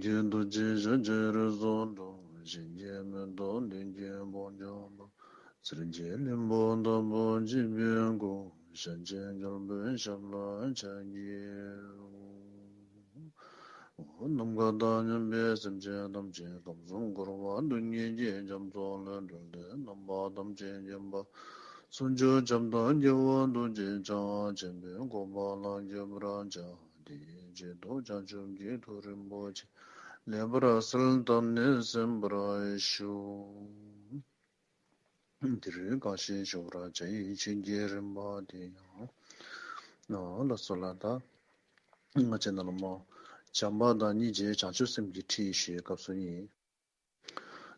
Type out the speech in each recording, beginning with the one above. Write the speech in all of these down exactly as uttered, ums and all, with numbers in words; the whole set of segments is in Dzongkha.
གི་རྡོ་རྗེ་ཤཱཀྱ་རི་སོགས་སྒྲོག། གཞན་གྱིས་མི་ཐུབ་ལས་ཀྱི་དཔུང་འཇོམས་པ། གསེར་གྱི་གླིང་བུ་ལྟ་བུར་བརྗིད་པའི་སྐུ། ཞལ་གཅིག་རྒྱལ་པོའི་ཞབས་ལ་ཕྱག་འཚལ་ལོ། ནམ་མཁའ་དང་མཉམ་པའི་སེམས་ཅན་ཐམས་ཅད་ཁམས་གསུམ་འཁོར་བ་སྡུག་བསྔལ་གྱི་རྒྱ་མཚོ་ལས་སྒྲོལ་ཏེ་རྣམ་པ་ཐམས་ཅད་མཁྱེན་པ། ཟུང་འཇུག་ཁྱབ་བདག་རྒྱལ་བ་རྡོ་རྗེ་འཆང་། ཆེན་པོའི་གོ་འཕང་ལ་འགོད་པར་བྱ། དེའི་ཆེད་དུ་བྱང་ཆུབ་ཀྱི་ཐུགས་རིན་པོ་ཆེ་ལེགས་པར་གསལ་བཏབ་ནས་གསན་པར་ཞུ། འདིར་གང་ཞིག་ཞུ་བར་བྱ་ཡི་ཆོས་ཀྱི་རིམ་པ་དེ་ཡང་། ལགས་སོ་ལགས། ད་ང་བཅས་ནཱ་ལུ་མ་བྱམས་པ་དང་སྙིང་རྗེ་བྱང་ཆུབ་སེམས་ཀྱི་ཁྲིད་ཞུ་བའི་སྐབས་སུ་ཨིན།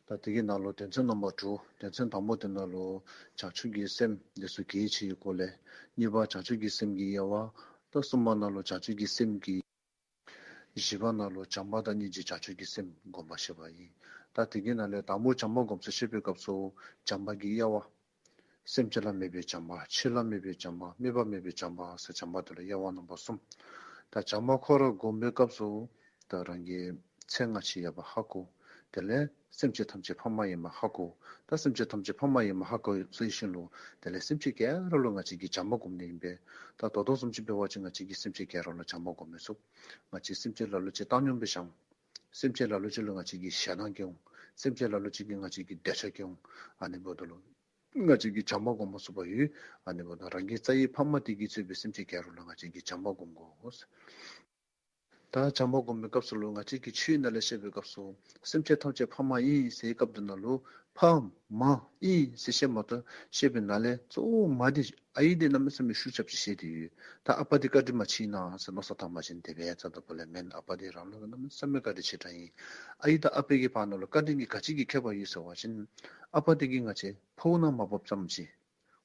ད་དེ་གི་ནང་ལུ་དོན་ཚན་རྣམ་པ་དྲུག། དོན་ཚན་དང་པོ་དེ་ནང་ལུ་བྱང་ཆུབ་ཀྱི་སེམས་དེ་ཚུ་གལ་ཆེ་བའི་སྐོར་ལས། གཉིས་པ་བྱང་ཆུབ་ཀྱི་སེམས་ཀྱི་དབྱེ་བ། ད་གསུམ་པ་ནང་ལུ་བྱང་ཆུབ་ཀྱི་སེམས་ཀྱི། བཞི་པ་ནང་ལུ་བྱམས་པ་དང་སྙིང་རྗེ་བྱང་ཆུབ་ཀྱི་སེམས་སྒོམ་པ་བཤད་པ་ཨིན། ད་དེ་གི་ནང་ལས་དང་པོ་བྱམས་པ་སྒོམ་ཚུལ་བཤད་པའི་སྐབས་སུ་བྱམས་པ་གི་དབྱེ་བ། སེམས་ཅན་ལ་དམིགས་པའི་བྱམས་པ། ཆོས་ལ་དམིགས་པའི་བྱམས་པ། དམིགས་པ་མེད་པའི་བྱམས་པ་ཟེར་བྱམས་པ་དེ་ལུ་དབྱེ་བ་རྣམ་པ་གསུམ། ད་བྱམས་པ་ཁོ་ར་སྒོམ་པའི་སྐབས་སུ་ད་རང་གི་ཚེ་སྔ་ཕྱི་ཡོད་པ་ཧ་གོ། དེ་ལས་སེམས་ཅན་ཐམས་ཅད་ཕ་མ་ཨིནམ་ཧ་གོ། ད་སེམས་ཅན་ཐམས་ཅད་ཕ་མ་ཨིནམ་ཧ་གོ་ཚུལ་བཞིན་ལུ་དེ་ལས་སེམས་ཅན་ག་ར་ལུ་ང་བཅས་ཀྱིས་བྱམས་པ་སྒོམ་ནི་ཨིན་པས། ད་ད་ལྟོ་བཟུམ་ཅིག་འབད་བ་ཅིན་ང་བཅས་ཀྱིས་སེམས་ཅན་ག་ར་ལུ་བྱམས་པ་སྒོམ་མི་ཚུགས། ང་བཅས་སེམས་ཅན་ལ་ལུ་ཅིག་བཏང་སྙོམས་སྦེ་བཞག། སེམས་ཅན་ལ་ལུ་ཅིག་ལུ་ང་བཅས་ཀྱིས་ཞེ་སྡང་སྐྱེ་འོང་། སེམས་ཅན་ལ་ལུ་ཅིག་གིས་ང་བཅས་ཀྱིས་འདོད་ཆགས་སྐྱེ་འོང་། ཨ་ནི་འབདཝ་ད་ལུ་ང་བཅས་ཀྱིས་བྱམས་པ་སྒོམ་མ་ཚུགས་པར་ཡོད། ཨ་ནི་འབདཝ་ད་རང་གི་རྩ་བའི་ཕ་མ་དེ་གིས་གཙོས་པའི་སེམས་ཅན་ག་ར་ལུ་ང་བཅས་ཀྱིས་བྱམས་པ་སྒོམ་དགོ། ད་བྱམས་པ་སྒོམ་པའི་སྐབས་སུ་ལུ་ང་བཅས་ཀྱིས་ཆོས་ནང་ལས་བཤད་པའི་སྐབས་སུ་སེམས་ཅན་ཐམས་ཅད་ཕ་མ་ཨིན་ཟེར་བའི་སྐབས་དེ་ནང་ལུ་ཕ་མ་ཨིན་ཟེར་བཤད་མ་གཏོགས། བཤད་པའི་ནང་ལས་གཙོ་བོ་མ་དེ་ཨའི་དེ་གནམ་མེད་ས་མེད་ཤུགས་རྐྱབ་ཅིག་བཤད་དེ་ཡོད། ད་ཨ་པ་དེ་བཀའ་དྲིན་མ་ཆེ་ན་ཟེར་མནོ་བསམ་བཏང་པ་ཅིན་དེ་སྦེ་རྩ་དང་པོ་ལས་མེན། ཨ་པ་དེ་རང་ལུ་གནམ་མེད་ས་མེད་བཀའ་དྲིན་ཆེ་དྲགས་ཨིན། ཨའི་དང་ཨ་པའི་གི་བར་ན་ལུ་བཀའ་དྲིན་གྱི་ག་ཅི་གི་ཁྱད་པར་ཡོད་ཟེར་བ་ཅིན། ཨ་པ་དེ་གིས་ང་བཅས་ཕོཝ་ནང་མ་བབས་ཙམ་ཅིག།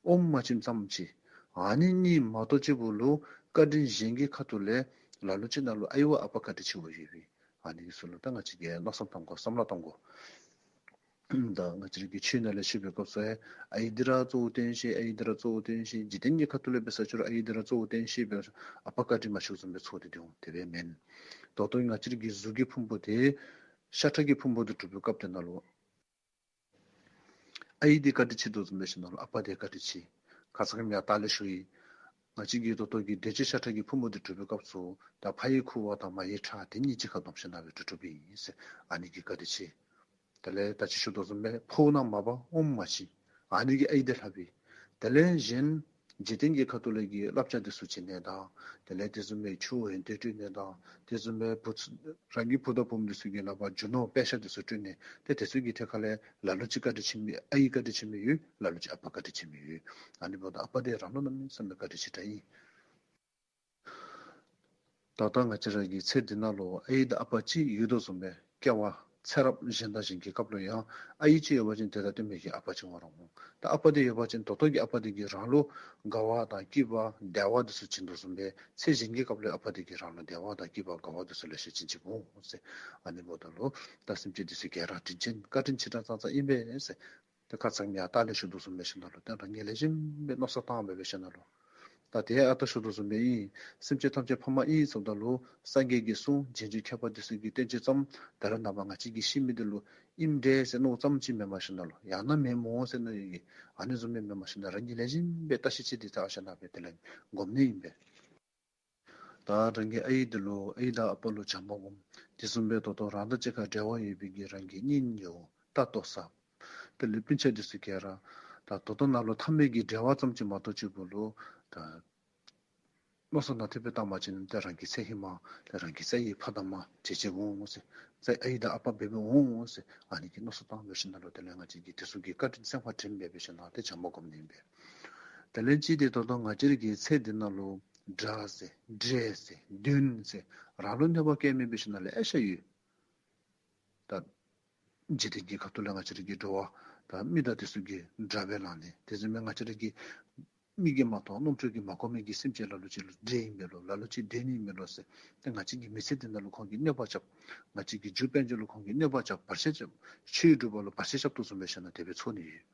ཨོམ་མ་བྱིནམ་ཙམ་ཅིག། ཨ་ནི་གཉིས་མ་གཏོགས་གཅིག་པུ་ལུ་བཀའ་དྲིན་གཞན་གྱི་ཁ་ཐུག་ལས་ལ་ལུ་ཅིག་ནང་ལུ་ཨའི་བ་ཨ་པ་བཀའ་དྲིན་ཆེ་བ་ཡོད་པས། ཨ་ནི་གི་ཚུ་ལུ་ད་ང་བཅས་ཀྱིས་མནོ་བསམ་བཏང་དགོ། བསམ་བློ་གཏང་དགོ། ད་ང་བཅས་ར་གི་ཆོས་ནང་ལས་བཤད་པའི་སྐབས་སུ་ཨའི་འདི་ར་གཙོ་བོ་བསྟེན་ཤེས། ཨའི་འདི་ར་གཙོ་བོ་བསྟེན་ཤེས། འཇིག་རྟེན་གྱི་ཁ་ཐུག་ལས་འབད་ས་ཅིག་རུང་ཨའི་འདི་ར་གཙོ་བོ་བསྟེན་ཤེས་སྦེ་ཨ་པ་བཀའ་དྲིན་མ་ཆེ་བཟུམ་སྦེ་ཚོར་ཏེ་འདུག། དེ་སྦེ་མེན། ད་ལྟོ་ང་བཅས་ར་གི་གཟུགས་ཀྱི་ཕུང་པོ་དེ་ཤ་ཁྲག་གི་ཕུང་པོ་དེ་གྲུབ་པའི་སྐབས་དེ་ནང་ལུ་ཨའི་དེ་བཀའ་དྲིན་ཆེ་དོ་བཟུམ་སྦེ་ཞིནམ་ལས་ཨ་པ་དེ་བཀའ་དྲིན་ཆེ། ཁ་ཙ་ཁ་ཉིནམ་ལྟག་ལས་ཞུ་ཡི། ང་བཅས་ཀྱི་ད་ལྟོ་གི་འདོད་སྤྱོད་ཤ་ཁྲག་གི་ཕུང་པོ་དེ་གྲུབ་པའི་སྐབས་སུ་ད་ཕ་ཡི་ཁུ་བ་དང་མ་ཡི་ཁྲག་དེ་གཉིས་གཅིག་ཁར་བསྡོམས་ཞིནམ་ལས་གྲུབ་གྲུབ་ཨིན་ཟེར། ཨ་ནི་གི་བཀའ་དྲིན་ཆེ། དེ་ལས་ད་ཅི་ཞུ་དོ་བཟུམ་སྦེ་ཕོཝ་ནང་མ་བབས་ཨོམ་མ་བྱིན། ཨ་ནི་གིས་ཨའི་དེ་ལྷག་པས། དེ་ལས་གཞན་འཇིག་རྟེན་གྱི་ཁ་ཐུག་ལས་ཀྱི་བསླབ་བྱ་དེ་ཚུ་བྱིན་ནི་དང་། དེ་ལས་དེ་བཟུམ་སྦེ་ཆུ་བོ་ཡོན་ཏན་སྤྲོད་ནི་དང་། དེ་བཟུམ་སྦེ་བུ་ཚུ་རང་གི་བུ་དང་བུམོ་དེ་ཚུ་གི་ལག་པར་རྒྱུ་ནོར་པེ་ཤ་དེ་ཚུ་སྤྲོད་ནི། ཏེ་དེ་ཚུ་གི་ཐད་ཁ་ལས་ལ་ལུ་ཅིག་བཀའ་དྲིན་ཆེ་མི་ཨའི་བཀའ་དྲིན་ཆེ་མི་ཡོད། ལ་ལུ་ཅིག་ཨ་པ་བཀའ་དྲིན་ཆེ་མི་ཡོད། ཨ་ནི་འབདཝ་ད་ཨ་པ་དེ་རང་ལུ་གནམ་མེད་ས་མེད་བཀའ་དྲིན་ཆེ་དྲགས་ཨིན། ད་ལྟ་ང་བཅས་ར་གི་ཚེ་འདི་ནང་ལུ་ཨའི་དང་ཨ་པ་གཅིག་ཡོད་དོ་བཟུམ་སྦེ་སྐྱེ་བ་ཚེ་རབས་གཞན་དང་གཞན་གྱི་སྐབས་ལུ་ཡང་ཨའི་གཅིག་ཡོད་པ་ཅིན་དེ་དང་བསྟུན་པའི་གི་ཨ་པ་གཅིག་འོང་རུང་། ད་ཨ་པ་དེ་ཡོད་པ་ཅིན་ད་ལྟོ་གི་ཨ་པ་དེ་གིས་རང་ལུ་དགའ་བ་དང་སྐྱིད་པ་བདེ་བ་དེ་ཚུ་བྱིན་དོ་བཟུམ་སྦེ་ཚེ་གཞན་གྱི་སྐབས་ལུ་ཨ་པ་དེ་གིས་རང་ལུ་བདེ་བ་དང་སྐྱིད་པ་དགའ་བ་དེ་ཚུ་ལེ་ཤ་བྱིན་ཅི་འོང་ཟེར། ཨ་ནི་འབདཝ་ད་ལུ་ད་སེམས་ཅན་དེ་ཚུ་ག་ར་དྲིན་ཅན་བཀའ་དྲིན་ཆེ་དྲགས་ཙང་ཙང་ཨིན་པས་ཟེར། ཏེ་ཁ་ཙ་ཁ་ཉིནམ་ལྟག་ལས་ཞུ་དོ་བཟུམ་སྦེ་ཞིནམ་ལས་ཏེ་རང་གིས་ལེགས་ཤོམ་སྦེ་མནོ་བསམ་བཏང་སྦེ་སྦེ་ཞིནམ་ལས། ད་དེ་ཨ་རྟག་ཞུ་དོ་བཟུམ་སྦེ་ཨིན། སེམས་ཅན་ཐམས་ཅད་ཕ་མ་ཨིན་ཟེརཝ་ད་ལུ་སངས་རྒྱས་ཀྱི་གསུང་རྗེས་འཇུག་མཁས་པ་དེ་ཚུ་གི་བསྟན་བཅོས་ཙམ་ད་རེས་ནངས་པ་ང་བཅས་ཀྱིས་ཤེས་མི་དེ་ལུ་ཨིནམ་འདྲས་ཟེར་མནོཝ་ཙམ་ཅིག་མེན་པར་ཞིནམ་ལས་ཡང་ན་མེན་སྨོ་ཟེར་མནོ་ཡི་གི། ཨ་ནི་བཟུམ་སྦེ་མེན་པར་ཞིནམ་ལས་རང་གིས་ལེགས་ཤོམ་སྦེ་བརྟག་ཞིབ་དཔྱད་དེ་བལྟ་ཞིནམ་ལས་དེ་ལས་སྒོམ་ནི་ཨིན་པས། ད་རང་གི་ཨའི་དེ་ལུ་ཨའི་དང་ཨ་པ་ལུ་བྱམས་པ་སྒོམ། དེ་བཟུམ་སྦེ་ད་ལྟོ་རང་དང་གཅིག་ཁར་འབྲེལ་བ་ཡོད་པའི་གི་རང་གི་གཉེན་ཉེཝ་ད་ལྟོ་ས། དེ་ལས་སྤུན་ཆ་དེ་ཚུ་ག་ར་ད་ད་ལྟོ་ནང་ལུ་མཐའ་མའི་གི་འབྲེལ་བ་ཙམ་ཅིག་མ་གཏོགས་གཅིག་པུ་ལུ་ད་མནོ་བསམ་ནང་དེ་སྦེ་བཏང་པ་ཅིན་ཏེ་རང་གི་ཚེ་ཧེ་མ་ཏེ་རང་གི་རྩ་བའི་ཕ་དང་མ་བྱེད་བྱེདཔ་འོང་ཟེར། རྩ་བའི་ཨའི་དང་ཨ་པ་འབད་འབདཝ་འོང་ཟེར། ཨ་ནི་གི་མནོ་བསམ་བཏང་སྦེ་ཞིནམ་ལས་དེ་ལས་ང་བཅས་ཀྱིས་དེ་ཚུ་གི་བཀའ་དྲིན་སེམས་ཁར་དྲན་སྦེ་སྦེ་ཞིནམ་ལས་ཏེ་བྱམས་པ་སྒོམ་ནི་ཨིན་པས། དེ་ལས་ཅིག་ཏེ་ད་ལྟོ་ང་བཅས་ར་གི་ཚེ་འདི་ནང་ལུ་དགྲ་ཟེར་འདྲེ་ཟེར་གདོན་ཟེར་རང་ལུ་གནོད་པ་བཀལ་མི་འབད་ཞིནམ་ལས་ལེ་ཤ་ཡོད། ད་འཇིག་རྟེན་གྱི་ཁ་ཐུག་ལས་ང་བཅས་ར་གི་འགྲོ་བ་ད་མི་དང་དེ་ཚུ་གི་དགྲ་སྦེ་ལང་ནི། དེ་བཟུམ་སྦེ་ང་བཅས་ར་གི་མིག་གིས་མ་མཐོང་རྣམ་ཅོ་གིས་མ་གོ་མི་གི་སེམས་ཅན་ལ་ལུ་ཅིག་ལུ་འདྲེ་ཨིན་པས་ལོ། ལ་ལུ་ཅིག་གདོན་ཨིན་པས་ལོ་ཟེར། ཏེ་ང་བཅས་ཀྱི་མི་ཚེ་འདི་ནང་ལུ་ཁོང་གིས་གནོད་པ་རྐྱབ། ང་བཅས་ཀྱི་རྒྱུ་དཔལ་འབྱོར་ལུ་ཁོང་གིས་གནོད་པ་རྐྱབ། བར་ཆད་རྐྱབ། ཆོས་སྒྲུབ་པ་ལུ་བར་ཆད་རྐྱབ་དོ་བཟུམ་སྦེ་ཞིནམ་ལས་དེ་སྦེ་ཚོར་ནི་ཡོད།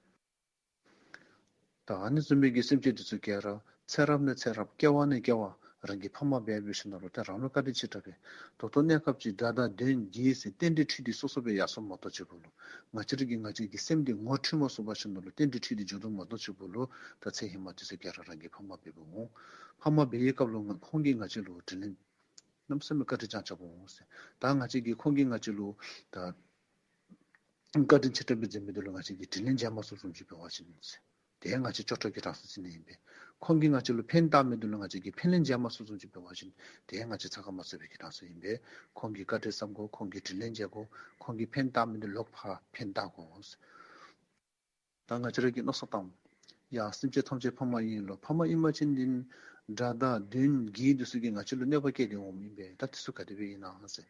ད་ཨ་ནི་བཟུམ་མའི་གི་སེམས་ཅན་དེ་ཚུ་ག་ར་ཚེ་རབས་ནས་ཚེ་རབས་སྐྱེ་བ་ནས་སྐྱེ་བ་ རང་གི་ཕ་མ་འབད་འབད་ཞིནམ་ལས་ཏེ་རང་ལུ་བཀའ་དྲིན་ཆེ་དྲགས་སྦེ་ད་ལྟོ་གནས་སྐབས་ཅིག་དགྲ་དང་གདོན་བགེགས་ཟེར་རྟེན་འབྲེལ་འཁྲུལ་ཏེ་སོ་སོ་སྦེ་ཡར་སོངམ་མ་གཏོགས་གཅིག་པོ་ལུ་ང་བཅས་ར་གི་ང་བཅས་ཀྱི་སེམས་འདི་ངོ་འཕྲོད་མ་ཚུགས་པར་ཞིནམ་ལས་རྟེན་འབྲེལ་འཁྲུལ་ཏེ་འགྱོ་དོ་མ་གཏོགས་གཅིག་པོ་ལུ་ད་ཚེ་ཧེ་མ་དེ་ཚུ་ག་ར་རང་གི་ཕ་མ་འབད་འབདཝ་འོང་། ཕ་མ་འབད་བའི་སྐབས་ལུ་ང་ཁོང་གིས་ང་བཅས་ལུ་དྲིན་ལན་གནམ་མེད་ས་མེད་བཀའ་དྲིན་བསྐྱང་བསྐྱངམ་འོང་ཟེར། ད་ང་བཅས་ཀྱིས་ཁོང་གིས་ང་བཅས་ལུ་ད་བཀའ་དྲིན་ཆེ་དྲགས་སྦེ་མཛད་མི་འདི་ལུ་ང་བཅས་ཀྱིས་དྲིན་ལན་འཇལ་མ་ཚུགསཔ་བཟུམ་ཅིག་འབད་བ་ཅིན་ཟེར། དེ་ང་བཅས་ཅོག་འཐདཔ་གི་གྲངས་སུ་ཚུད་ནི་ཨིན་པས། ཁོང་གིས་ང་བཅས་ལུ་ཕན་བཏགས་མི་འདི་ལུ་ང་བཅས་ཀྱིས་ཕན་ལན་འཇལ་མ་ཚུགསཔ་བཟུམ་ཅིག་འབད་བ་ཅིན་དེ་ང་བཅས་ཚ་ཁ་མ་ཚུད་པའི་གི་གྲངས་སུ་ཨིན་པས། ཁོང་གི་བཀའ་དྲིན་བསམ་དགོ། ཁོང་གི་དྲིན་ལན་འཇལ་དགོ། ཁོང་གིས་ཕན་བཏགས་མི་འདི་ལོག་ཕར་ཕན་བཏགས་དགོ་ཟེར། ད་ང་བཅས་ར་གིས་མནོ་བསམ་བཏངམ་ཡ་སེམས་ཅན་ཐམས་ཅད་ཕ་མ་ཨིན་ལོ། ཕ་མ་ཨིན་པ་ཅིན་འདི་དགྲ་དང་གདོན་བགེགས་འདི་ཚུ་གིས་ང་བཅས་ལུ་གནོད་པ་བཀལ་ཏེ་འོངམ་ཨིན་པས། ད་དེ་ཚུ་ག་དེ་སྦེ་ཨིན་ན་ཟེར།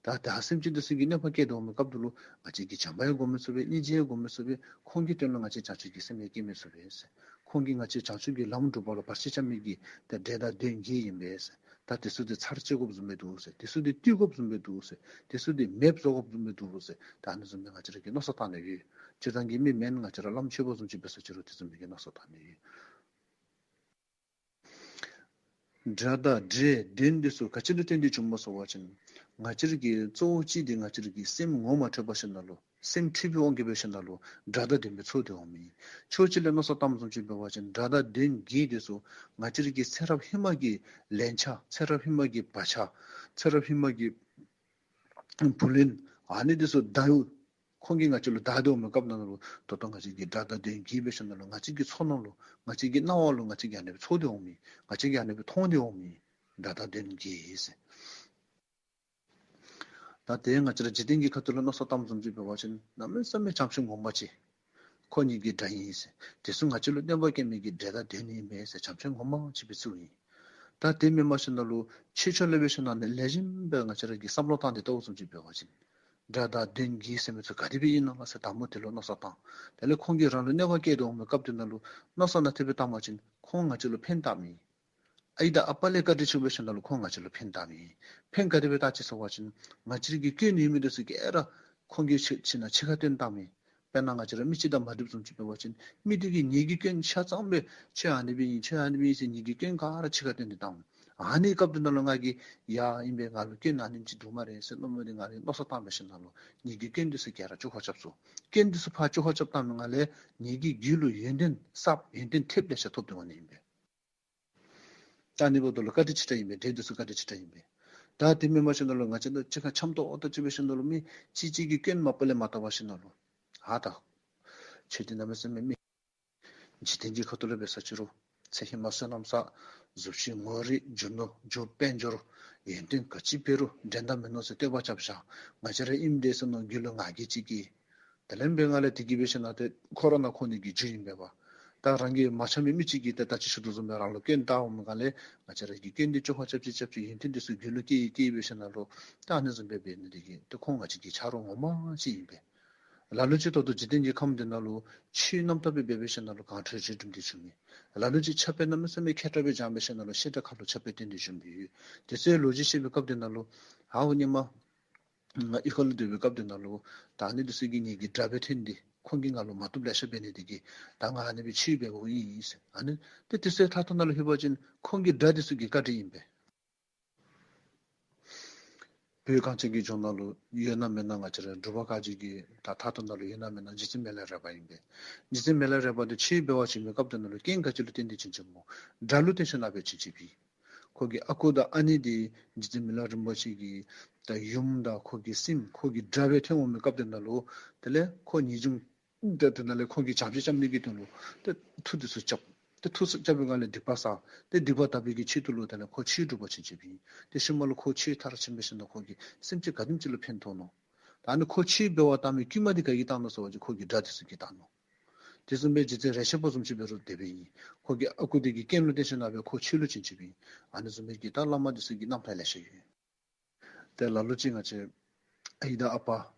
ད་ད་སེམས་ཅན་འདི་ཚུ་གིས་གནོད་པ་བཀལ་ཏེ་འོང་མི་སྐབས་འདི་ལུ་ང་བཅས་ཀྱིས་བྱམས་པ་ཡང་སྒོམ་མི་ཚུགས་པས། སྙིང་རྗེ་ཡང་སྒོམ་མི་ཚུགས་པས། ཁོང་གི་དོན་ལུ་ང་བཅས་བྱང་ཆུབ་ཀྱི་སེམས་ཡང་བསྐྱེད་མི་ཚུགས་པས་ཟེར། ཁོང་གིས་ང་བཅས་བྱང་ཆུབ་ཀྱི་ལམ་སྒྲུབ་པ་ལུ་བར་ཆད་རྐྱབ་མི་གི་ཏེ་དགྲ་དང་གདོན་བགེགས་ཨིན་པས་ཟེར། ད་དེ་ཚུ་འདི་ཚར་བཅད་དགོཔ་བཟུམ་སྦེ་འདུག་ཟེར། དེ་ཚུ་འདི་བཏུལ་དགོཔ་བཟུམ་སྦེ་འདུག་ཟེར། དེ་ཚུ་འདི་མེདཔ་བཟོ་དགོཔ་བཟུམ་སྦེ་འདུག་ཟེར། ད་ཨ་ནི་བཟུམ་སྦེ་ང་བཅས་ར་གིས་མནོ་བསམ་བཏང་ནི་ཡོད། སྤྱིར་བཏང་གི་མི་མེན་ང་བཅས་ར་བླམ་ཆོསཔ་བཟུམ་ཅིག་འབད་སོང་ཅི་རུང་དེ་བཟུམ་སྦེ་གི་མནོ་བསམ་བཏང་ནི་ཡོད། དགྲ་དང་འདྲེ་གདོན་འདི་ཚུ་ག་ཅི་ལུ་བརྟེན་ཏེ་བྱུངམ་སྨོ་ཟེར་བ་ཅིན་ང་བཅས་ར་གི་གཙོ་བོ་ཅིག་འདི་ང་བཅས་ར་གི་སེམས་ངོ་མ་འཕྲོད་པར་ཞིནམ་ལས་སེམས་འཁྲུལ་པའི་དབང་གིས་འབད་ཞིནམ་ལས་དགྲ་དང་གདོན་འདི་ཚུ་ཚོགས་ཏེ་འོང་མི་ཨིན། ཕྱོགས་གཅིག་ལས་མནོ་བསམ་བཏངམ་བཟུམ་ཅིག་འབད་བ་ཅིན་དགྲ་དང་གདོན་བགེགས་འདི་ཚུ་ང་བཅས་ར་གི་ཚེ་རབས་ཧེ་མ་གི་ལན་ཆགས་ཚེ་རབས་ཧེ་མ་གི་བག་ཆགས་ཚེ་རབས་ཧེ་མ་གི་བུ་ལོན་ཨ་ནི་འདི་ཚུ་བདའ་ཡོད། ཁོང་གིས་ང་བཅས་ལུ་བདའ་སྟེ་འོང་མི་སྐབས་ནང་ལུ་ད་ལྟོ་ང་བཅས་ཀྱི་དགྲ་དང་གདོན་བགེགས་འབད་ཞིནམ་ལས་ང་བཅས་ཀྱི་ཚོར་སྣང་ལུ་ང་བཅས་ཀྱི་སྣང་བ་ལུ་ང་བཅས་ཀྱིས་ཨ་ནི་སྦེ་ཚོར་ཏེ་འོང་མི་ང་བཅས་ཀྱིས་ཨ་ནི་སྦེ་མཐོང་སྟེ་འོང་མི་དགྲ་དང་གདོན་བགེགས་ཟེར། ད་དེ་ང་བཅས་ར་འཇིག་རྟེན་གྱི་ཁ་ཐུག་ལུ་མནོ་བསམ་བཏངམ་བཟུམ་ཅིག་འབད་བ་ཅིན་གནམ་མེད་ས་མེད་བྱང་ཆུབ་ངོ་མ་ཅིག་ཁོང་གཉིས་ཀྱི་དགྲ་ཨིན་ཟེར། དེ་ཚུ་ང་བཅས་ལུ་གནོད་པ་བཀལ་མི་གི་དགྲ་དང་གདོན་ཨིན་པས་ཟེར་བྱང་ཆུབ་ངོ་མ་ཅིག་སྦེ་བརྩིཝ་ཨིན། ད་དེ་མེན་པར་ཞིནམ་ལས་ཆོས་ཕྱོགས་ལས་འབད་ཞིནམ་ལས་ལེགས་ཤོམ་སྦེ་ང་བཅས་ར་གིས་བསམ་བློ་བཏང་སྟེ་བལྟཝ་བཟུམ་ཅིག་འབད་བ་ཅིན་དགྲ་དང་གདོན་བགེགས་ཟེར་མི་ཚུ་ག་དེ་སྦེ་ཨིན་ན་ཟེར་དང་པོ་དེ་ལུ་མནོ་བསམ་བཏང་། དེ་ལས་ཁོང་གིས་རང་ལུ་གནོད་པ་བཀལ་དོ་མི་སྐབས་དེ་ནང་ལུ་མནོ་བསམ་ནང་དེ་སྦེ་བཏང་པ་ཅིན་ཁོང་ང་བཅས་ལུ་ཕན་བཏགས་མི་ཨའི་དང་ཨ་པ་ལས་བཀའ་དྲིན་ཆེ་བའི་ཞིནམ་ལས་ཁོང་ང་བཅས་ལུ་ཕན་བཏགས་མི་ཕན་ག་དེ་སྦེ་བཏགས་ཅི་ཟེར་བ་ཅིན་ང་བཅས་ར་གི་སྐྱོན་ཡོད་མི་འདི་ཚུ་ག་ར་ཁོང་གིས་ཕྱི་ཕྱི་ནང་ཕྱི་ཁར་སྟོན་བཏང་མི། དཔེར་ན་ང་བཅས་ར་མི་གཅིག་དང་མ་འགྲིགཔ་བཟུམ་ཅིག་འབད་བ་ཅིན་མི་དེ་གིས་ངེ་གི་སྐྱོན་ཆ་ཚང་སྦེ་ཁྱོད་ཨ་ནི་སྦེ་ཨིན་ཁྱོད་ཨ་ནི་སྦེ་ཨིན་ཟེར་ངེ་གི་སྐྱོན་ག་ར་ཕྱི་ཁར་སྟོན་ཏེ་བཏང་། ཨ་ནི་སྐབས་དེ་ནང་ལུ་ང་གིས་ཡ་ཨིན་པས་ང་ལུ་སྐྱོན་ཨ་ནེམ་ཅིག་འདུག་སྨ་རེ་ཟེར་མནོ་མི་འདི་ང་རའི་མནོ་བསམ་བཏང་བའི་ཞིནམ་ལས་ངེ་གི་སྐྱོན་འདི་ཚུ་ག་ར་བཅོ་ཁ་རྐྱབ་ཚུགས། སྐྱོན་འདི་ཚུ་ཕར་བཅོ་ཁ་རྐྱབ་བཏང་མི་ནང་ལས་ངེ་གི་རྒྱུད་ལུ་ཡོན་ཏན་གསརཔ་ཡོན་ཏན་ཐེབས་ལེ་ཤ་ཐོབ་སྟེ་འོང་ནི་ཨིན་པས། ད་ཨ་ནི་འབདཝ་ད་ལུ་བཀའ་དྲིན་ཆེ་དྲགས་ཨིན་པས། དགྲ་འདི་ཚུ་བཀའ་དྲིན་ཆེ་དྲགས་ཨིན་པས། ད་དེ་མེན་པར་ཞིནམ་ལས་ང་བཅས་དང་གཅིག་ཁར་འཆམ་ཏོག་ཏོ་ཅིག་འབད་ཞིནམ་ལས་མི་གཅིག་གཅིག་གི་སྐྱོན་མ་པ་ལས་མ་བལྟ་བར་ཞིནམ་ལས་ཨ་ད་ཁྱོད་འདི་གནམ་མེད་ས་མེད་མི་འཇིག་རྟེན་གྱི་ཁ་ཐུག་ལུ་འབད་ས་ཅི་རུང་ཚེ་ཧེ་མ་བསོད་ནམས་བསགས། གཟུགས་ཅིག་ངོ་རིས་རྒྱུ་ནོར་རྒྱུ་དཔལ་འབྱོར་ཡོན་ཏན་ག་ཅི་འབད་རུང་འགྲན་ཟླ་མིན་ནུག་ཟེར་བསྟོད་པ་རྐྱབ་བཞག། ང་བཅས་ར་ཨིནམ་འདྲས་ཟེར་མནོ་རྒྱུད་ལུ་ང་རྒྱལ་ཅིག་སྐྱེ། དེ་ལས་འབད་ང་ལས་དེ་གིས་འབད་ཞིནམ་ལས་ཏེ་ཁོ་ར་ནཱ་ཁོ་ནི་གི་རྒྱུ་ཨིན་པས་པ། ད་རང་གི་མ་འཆམ་མི་མི་གཅིག་གིས་ཏེ་ད་ཅི་ཞུ་དོ་བཟུམ་སྦེ་རང་ལུ་སྐྱོན་བལྟ་འོང་མི་ག་ལས་ང་བཅས་ར་གི་སྐྱོན་འདི་བཅོ་ཁ་རྐྱབ་ཅིག་རྐྱབ་ཅིག་ཡོན་ཏན་འདི་ཚུ་རྒྱུད་ལུ་སྐྱེ་སྐྱེ་འབད་ཞིནམ་ལས་ད་ཨ་ནི་བཟུམ་སྦེ་འབད་ནི་དེ་གིས་ཏེ་ཁོང་ང་བཅས་ཀྱི་ཆ་རོགས་ངོ་མ་ཅིག་ཨིན་པས། ལ་ལུ་ཅིག་ད་ལྟོ་འཇིག་རྟེན་གྱི་ཁམས་འདི་ནང་ལུ་ཆོས་རྣམ་དག་སྦེ་འབད་འབད་ཞིནམ་ལས་གང་ཐོས་ཅི་སྒྲུབ་སྟེ་བྱུང་མི། ལ་ལུ་ཅིག་ཆབ་དཔལ་གནམ་མེད་ས་མེད་མཁས་དྲགས་སྦེ་སྦྱངས་འབད་ཞིནམ་ལས་བཤད་གྲྭ་ཁ་ལུ་ཆབ་དཔལ་སྟོན་ཏེ་བྱུང་མི་ཡོད། དེ་ཚུ་ལོ་རྒྱུས་བཤད་པའི་སྐབས་འདི་ནང་ལུ་ཨའུ་ཉི་མ་ང་གཡུས་ཁ་ལུ་སྡོད་པའི་སྐབས་དེ་ནང་ལུ་ད་ཨ་ནི་འདི་ཚུ་གིས་ངེ་གི་དགྲ་སྦེ་ཐོན་ཏེ་ཁོང་གིས་ང་ལུ་མ་བཏུབ་ལེ་ཤ་འབད་ནི་དེ་གིས་ད་ང་ཨ་ནི་སྦེ་ཆོས་འབད་དགོཔ་ཨིན་ཟེར། ཨ་ནི་ཏེ་དེ་ཚུ་མཐའ་མཐའ་ནང་ལུ་ལྷོད་པ་ཅིན་ཁོང་གི་དགྲ་འདི་ཚུ་གི་བཀའ་དྲིན་ཨིན་པས། བོད་གངས་ཅན་གྱི་ལྗོངས་ནང་ལུ་ཡོད་ན་མེད་ན་ང་བཅས་ར་འབྲུག་པ་བཀའ་བརྒྱུད་ཀྱི་ད་མཐའ་སྟོངས་ནང་ལུ་ཡོད་ན་མེད་ན་རྗེ་བཙུན་མི་ལ་རས་པ་ཨིན་པས། རྗེ་བཙུན་མི་ལ་རས་པ་འདི་ཆོས་འབད་བར་བྱོན་པའི་སྐབས་དེ་ནང་ལུ་རྐྱེན་ག་ཅི་ལུ་བརྟེན་ཏེ་བྱོན་བྱོནམ་སྨོ། དགྲ་ལུ་བརྟེན་ཞིནམ་ལས་བྱོན་བྱོནམ་ཨིན། ཁོ་གི་ཨ་ཁུ་དང་ཨ་ནེ་འདི་རྗེ་བཙུན་མི་ལ་རིན་པོ་ཆེ་གི་ད་ཡུམ་དང་ཁོ་གི་སྲིངམོ་ཁོ་གི་དགྲ་སྦེ་ཐོན་འོང་མི་སྐབས་དེ་ནང་ལུ་དེ་ལས་ཁོ་ངེས་འབྱུང་ད་དེ་ནང་ལས་ཁོ་གིས་བྱམས་བརྩེ་རྐྱབ་ནི་གི་དོན་ལུ་ཏེ་མཐུ་འདི་ཚུ་རྐྱབ། ཏེ་མཐུ་ཚུ་རྐྱབ་པའི་སྒང་ལས་སྡིག་པ་བསགས། ཏེ་སྡིག་པ་དག་པའི་གི་ཆེད་དུ་ལུ་དེ་ལས་ཁོ་ཆོས་སྒྲུབ་པར་བྱོན་བྱོནམ་ཨིན། ཏེ་ཤུལ་མ་ལུ་ཁོ་ཆོས་མཐར་ཕྱིན་འབད་ཞིནམ་ལས་ཁོ་གིས་སེམས་ཅན་ག་དེམ་ཅིག་ལུ་ཕན་ཐོགས་ནུག། ད་ཨ་ནི་ཁོ་ཆོས་འབད་བར་བཏང་མི་དཀྱུས་མ་འདི་ག་གིས་བཏང་ནུག་ཟེར་བ་ཅིན་ཁོ་གི་དགྲ་འདི་ཚུ་གིས་བཏང་ནུག། དེ་བཟུམ་སྦེ་རྗེ་བཙུན་རས་ཆེན་པོ་བཟུམ་ཅིག་འབད་རུང་དེ་སྦེ་ཨིན། ཁོ་གི་ཨ་ཁུ་འདི་གི་རྐྱེན་ལུ་བརྟེན་ཞིནམ་ལས་ཁོ་ཆོས་ལུ་བྱོན་བྱོནམ་ཨིན། ཨ་ནི་བཟུམ་སྦེ་གི་ད་བླ་མ་འདི་ཚུ་གི་རྣམ་ཐར་ལེ་ཤ་ཡོད། ཏེ་ལ་ལུ་ཅིག་ང་བཅས་ཨའི་དང་ཨ་པ་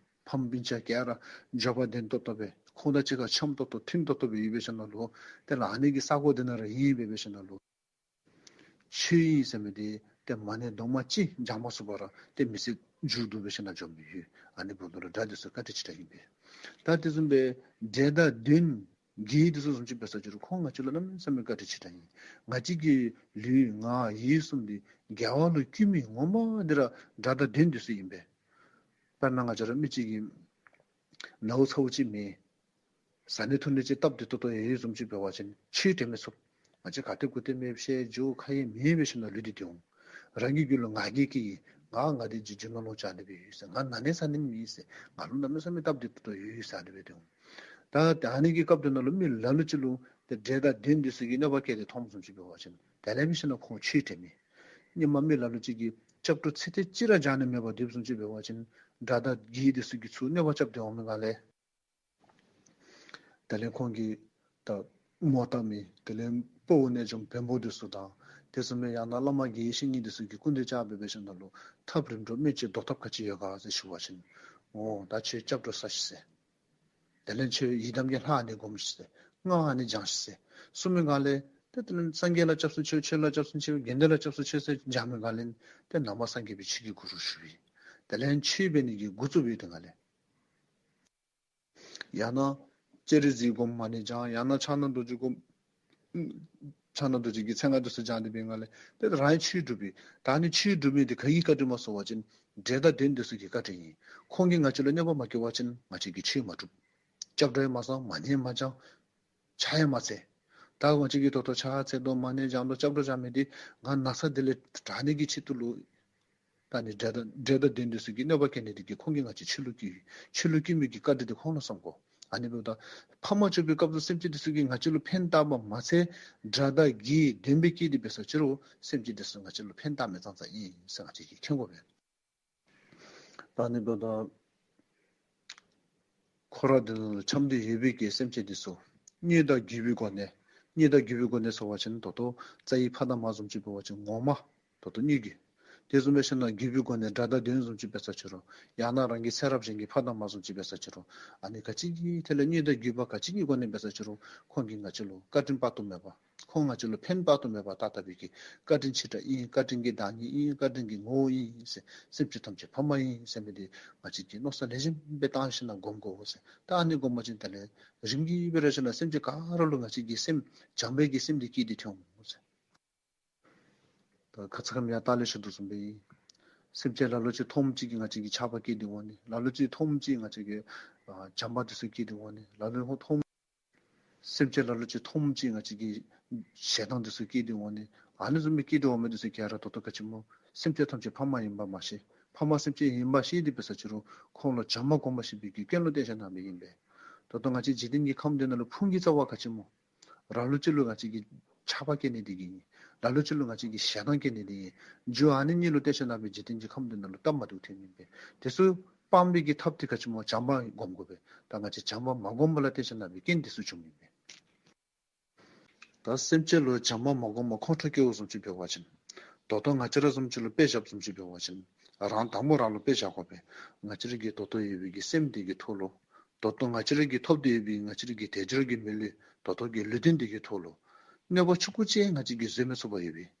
ཕམ་སྤུན་ཆ་ག་ར་འབྱོར་པ་ལྡན་ཏོག་ཏོ་སྦེ་ཁོང་དང་གཅིག་ཁར་འཆམ་ཏོག་ཏོ་མཐུན་ཏོག་ཏོ་སྦེ་ཡོད་པའི་ཞིནམ་ལས་ཏེ་ལ་ཨ་ནི་གི་ས་གོ་འདི་ནང་ར་ཨིན་པའི་ཞིནམ་ལས་ཆོས་ཨིན་ཟེར་མི་འདི་ཏེ་མ་ཎི་རྡོག་མ་གཅིག་བགྱང་མ་ཚུགས་པར་ཏེ་མི་ཚེ་མཇུག་བསྡུ་བའི་ཞིནམ་ལས་འབྱོན་མི་ཡོད། ཨ་ནི་འབདཝ་ད་ལུ་དགྲ་འདི་ཚུ་བཀའ་དྲིན་ཆེ་དྲགས་ཨིན་པས། ད་དེ་བཟུམ་སྦེ་འདྲེ་དང་གདོན་ བགེགས་འདི་ཚུ་བཟུམ་ཅིག་འབད་ས་ཅིག་རུང་ཁོང་ང་བཅས་ལུ་གནམ་མེད་ས་མེད་བཀའ་དྲིན་ཆེ་དྲགས་ཨིན། ང་བཅས་ཀྱི་ལུས་ངག་ཡིད་གསུམ་འདི་དགེ་བ་ལུ་བསྐུལ་མི་ངོ་མ་འདི་ར་དགྲ་དང་གདོན་འདི་ཚུ་ཨིན་པས། དཔེར་ན་ང་བཅས་ར་མི་གཅིག་གིས་ནཝ་ཚཝ་ཅིག་མེད། བཟའ་ནི་འཐུང་ནི་ཅིག་སྟབས་བདེ་ཏོག་ཏོ་ཡོད་བཟུམ་ཅིག་འབད་བ་ཅིན་ཆོས་དྲན་མི་ཚུགས། ང་བཅས་ག་ཏེ་གུ་ཏེ་མེདཔ་ཤེས། རྒྱུ་ཁ་ཡེ་མེདཔ་སྦེ་ཞིནམ་ལས་ལུས་འདི་སྡོད་འོང་། རང་གི་རྒྱུད་ལུ་ང་རྒྱལ་སྐྱེ་གི། ང་ང་འདི་རྒྱུ་རྒྱུ་ནོར་ལོངས་སྤྱོད་ཨ་ནི་སྦེ་ཡོད་ཟེར། ང་ན་ནི་ཟ་ནི་མེད་ཟེར། ང་ལུ་གནམ་མེད་ས་མེད་སྟབས་བདེ་ཏོག་ཏོ་ཡོད་ཟེར་ཨ་ནི་སྦེ་སྡོད་འོང་། ད་ད་ཨ་ནི་གི་སྐབས་དེ་ནང་ལུ་མི་ལ་ལུ་ཅིག་ལུ་ཏེ་དགྲ་དང་གདོན་འདི་ཚུ་གིས་གནོད་པ་བཀལ་ཏེ་མཐོངམ་བཟུམ་ཅིག་འབད་བ་ཅིན་དེ་ལས་འབད་ཞིནམ་ལས་ཁོང་ཆོས་དྲན་མེད། སྔོན་མ་མི་ལ་ལུ་ཅིག་གིས་སྐྱབས་འགྲོ་ཚིག་དེ་ཅིག་ར་བགྱང་ནི་མེད་པར་སྡོདཔ་བཟུམ་ཅིག་འབད་བ་ཅིན་དགྲ་དང་བགེགས་འདི་ཚུ་གིས་ཚུར་གནོད་པ་རྐྱབ་སྟེ་འོང་མི་ག་ལས། དེ་ལས་ཁོང་གིས་ད་མོ་བཏབ་མི་དེ་ལས་དཔའ་བོ་རྣལ་འབྱོརམ་བེམ་པོ་འདི་ཚུ་དང་དེ་བཟུམ་སྦེ་ཡང་ན་བླ་མ་དགེ་བའི་བཤེས་གཉེན་འདི་ཚུ་གིས་སྐུར་འདེབས་རྐྱབ་སྦེ་འབད་ཞིནམ་ལས་ཐབས་རིམ་གྲོ་སྨོས་ཅི་བཟློག་ཐབས་ག་ཅི་ཡོད་ག་ཟེར་ཞུ་བ་ཅིན། འོ་ད་ཁྱོད་སྐྱབས་འགྲོ་ཟ་ཤིག་ཟེར། དེ་ལས་ཁྱོད་ཡི་དམ་གྱི་ལྷ་ཨ་ནི་སྒོམ་ཤིག་ཟེར། སྔགས་ཨ་ནི་བགྱང་ཤིག་ཟེར་གསུངས་མི་ག་ལས། ཏེ་དེ་ལས་སངས་རྒྱས་ལ་སྐྱབས་སུ་མཆིའོ། ཆོས་ལ་སྐྱབས་སུ་མཆིའོ། དགེ་འདུན་ལ་སྐྱབས་སུ་མཆིའོ་ཟེར་བགྱང་མི་ག་ལས། ཏེ་ནང་པ་སངས་རྒྱས་པའི་ཆོས་ཀྱི་གུ་རུ་ཞུ་ཡི། དེ་ལས་ཆོས་འབད་ནི་གི་འགོ་བཙུགས་པའི་དེ་ག་ལས། ཡང་ན་སྤྱན་རས་གཟིགས་སྒོམ་ཨ་ནི་བགྱང་། ཡང་ན་ཕྱག་ན་རྡོ་རྗེ་སྒོམ། ཕྱག་ན་རྡོ་རྗེ་གི་མཚན་སྔགས་འདི་ཚུ་བགྱང་སྟེ་འབད་བའི་ག་ལས། ཏེ་རང་ཡང་ཆོས་སྒྲུབ་པའི། ད་ཨ་ནི་ཆོས་སྒྲུབ་མི་འདི་ག་གིས་བཀའ་དྲིན་སྨོ་ཟེར་བ་ཅིན་དགྲ་དང་གདོན་འདི་ཚུ་གི་བཀའ་དྲིན་ཨིན། ཁོང་གིས་ང་བཅས་ལུ་གནོད་པ་མ་བཀལ་བ་ཅིན་ང་བཅས་ཀྱིས་ཆོས་མ་སྒྲུབ། སྐྱབས་འགྲོ་ཡང་མ་ཟ། མ་ཎི་མ་བགྱང་། ཕྱག་ཡང་མ་འཚལ། ད་ང་བཅས་ཀྱིས་ད་ལྟོ་ཕྱག་འཚལ་དོ་མ་ཎི་བགྱང་དོ་སྐྱབས་འགྲོ་བགྱང་མི་འདི་ང་ན་ཚ་འདི་ལས་དྲག་ནི་གི་ཆེད་དུ་ལུ། ད་ཨ་ནི་དགྲ་དང་དགྲ་དང་གདོན་འདི་ཚུ་གིས་གནོད་པ་བཀལ་ནི་འདི་གིས་ཁོང་གིས་ང་བཅས་ཆོས་ལུ་བསྐུལ། ཆོས་ལུ་བསྐུལ་མི་གི་བཀའ་དྲིན་འདི་ཁོང་ལུ་བསམ་དགོ། ཨ་ནི་འབདཝ་ད་ཕ་མ་གཅིག་པའི་སྐབས་སུ་སེམས་ཅན་འདི་ཚུ་གིས་ང་བཅས་ལུ་ཕན་བཏགས་པ་མ་ཚད་དགྲ་དང་བགེགས་གདོན་སྦེ་བསྐུལ་ཏེ་འབད་ས་ཅི་རུང་སེམས་ཅན་འདི་ཚུ་ང་བཅས་ལུ་ཕན་བཏགས་མི་ཙང་ཙང་ཨིན་ཟེར་ང་བཅས་ཀྱིས་མཁྱེན་དགོ་པས། ད་ཨ་ནི་འབདཝ་ད་འཁོར་བ་འདི་ནང་ལུ་འཁྱམས་ཏེ་ཡོད་པའི་གི་སེམས་ཅན་འདི་ཚུ་དངོས་དང་བརྒྱུད་པའི་སྒོ་ནས། དངོས་དང་བརྒྱུད་པའི་སྒོ་ནས་ཟེར་བ་ཅིན་ད་ལྟོ་རྩ་བའི་ཕ་དང་མ་བཟུམ་ཅིག་འབད་བ་ཅིན་ངོ་མ་ད་ལྟོ་དངོས་ཀྱི། དེ་བཟུམ་སྦེ་ཞིནམ་ལས་བརྒྱུད་པའི་སྒོ་ནས་དགྲ་དང་གདོན་བཟུམ་ཅིག་འབད་ས་ཅི་རུང་ཡང་ན་རང་གི་ཚེ་རབས་གཞན་གྱི་ཕ་དང་མ་བཟུམ་ཅིག་འབད་ས་ཅི་རུང་ཨ་ནི་ག་ཅི་གི་ཐད་ལས་དངོས་དང་བརྒྱུད་པ་ག་ཅི་གི་སྒོ་ནས་འབད་ས་ཅི་རུང་ཁོང་གིས་ང་བཅས་ལུ་བཀའ་དྲིན་དཔག་ཏུ་མེད་པ། ཁོང་ང་བཅས་ལུ་ཕན་དཔག་ཏུ་མེད་པ་བཏགས་བཏགས་པའི་གི་བཀའ་དྲིན་ཆེ་དྲགས་ཨིན། བཀའ་དྲིན་གྱི་བདག་ཉིད་ཨིན། བཀའ་དྲིན་གྱི་ངོ་བོ་ཨིན་ཟེར། སེམས་ཅན་ཐམས་ཅད་ཕ་མ་ཨིན་ཟེར་མི་འདི་ང་བཅས་ཀྱིས་མནོ་བསམ་ལེགས་ཤོམ་སྦེ་བཏང་ཞིནམ་ལས་སྒོམ་དགོ་ཟེར། ད་ཨ་ནི་སྒོམ་པ་ཅིན་དེ་ལས་རིམ་གྱིས་སྦེ་ར་ཞིནམ་ལས་སེམས་ཅན་ག་ར་ལུ་ང་བཅས་ཀྱི་སེམས་བྱམས་པའི་གི་སེམས་འདི་སྐྱེས་ཏེ་འོང་ཟེར། ད་ཁ་ཙ་ཁ་ཉིནམ་ལྟག་ལས་ཞུ་དོ་བཟུམ་སྦེ་ཨིན། སེམས་ཅན་ལ་ལུ་ཅིག་མཐོངམ་ཅིག་གིས་ང་བཅས་ཀྱི་ཆགས་པ་སྐྱེས་ཏེ་འོང་ནི། ལ་ལུ་ཅིག་མཐོངམ་ཅིག་གིས་ང་བཅས་ཀྱི་ཨ་བྱམས་པ་འདི་ཚུ་སྐྱེས་ཏེ་འོང་ནི། ལ་ལུ་མཐོངམ། སེམས་ཅན་ལ་ལུ་ཅིག་མཐོངམ་ཅིག་གིས་ང་བཅས་ཀྱི་ཞེ་སྡང་འདི་ཚུ་སྐྱེས་ཏེ་འོང་ནི། ཨ་ནི་བཟུམ་སྦེ་སྐྱེས་ཏེ་འོང་མི་འདི་ཚུ་ག་ར་ད་ལྟོ་ག་ཅི་སྨོ། སེམས་ཅན་ཐམས་ཅད་ཕ་མ་ཨིནམ་མ་ཤེས། ཕ་མ་སེམས་ཅན་ཨིནམ་ཤེས་ཏེ་འབད་ས་ཅི་རུང་ཁོང་ལུ་བྱམས་པ་སྒོམ་མ་ཤེས་པའི་གི་རྐྱེན་ལུ་བརྟེན་ཞིནམ་ལས་ཨིན་པས། ད་ལྟོ་ང་བཅས་འཇིག་རྟེན་གྱི་ཁམས་འདི་ནང་ལུ་ཕུང་གི་རྩ་བ་ག་ཅི་སྨོ། ར་ལུ་ཅིག་ལུ་ང་བཅས་ཀྱིས་ཆགས་པ་སྐྱེ་ནི་འདི་གིས་ཨིན། ར་ལུ་ཅིག་ལུ་ང་བཅས་ཀྱིས་ཞེ་སྡང་སྐྱེ་ནི་འདི་གིས་ཨིན། རྒྱུ་ཨ་ནི་གཉིས་ལུ་བརྟེན་ཞིནམ་ལས་འཇིག་རྟེན་གྱི་ཁམས་འདི་ནང་ལུ་སྟབས་མ་བདེཝ་ཐོན་ནི་ཨིན་པས། དེ་ཚུ་སྤང་བའི་གི་ཐབས་འདི་ག་ཅི་སྨོ། བྱམས་པ་སྒོམ་དགོ་པས། ད་ང་བཅས་བྱམས་པ་མ་སྒོམ་པ་ལུ་བརྟེན་ཞིནམ་ལས་རྐྱེན་འདི་ཚུ་བྱུངམ་ཨིན་པས། ད་སེམས་ཅན་ལུ་བྱམས་པ་མ་སྒོམ་པར་ཁོང་ཁྲོ་སྐྱེ་བ་བཟུམ་ཅིག་འབད་བ་ཅིན། ད་ལྟོ་ང་བཅས་ར་བཟུམ་ཅིག་ལུ་དཔེ་བཞགཔ་བཟུམ་ཅིག་འབད་བ་ཅིན། རང་དང་པ་རང་ལུ་དཔེ་བཞག་དགོ་པས། ང་བཅས་ར་གི་ད་ལྟོ་ཡོད་པའི་གི་སེམས་འདི་གི་ཐོག་ལུ། ད་ལྟོ་ང་བཅས་ར་གིས་ཐོབ་སྟེ་ཡོད་པའི་ང་བཅས་ར་གི་དལ་འབྱོར་གྱི་མི་ལུས་ད་ལྟོ་གི་ལུས་རྟེན་འདི་གི་ཐོག་ལུ། གནོད་པ་ཆུང་ཀུ་ཅིག་ང་བཅས་ཀྱིས་བཟོད་མི་ཚུགས་པར་ཡོད་པས།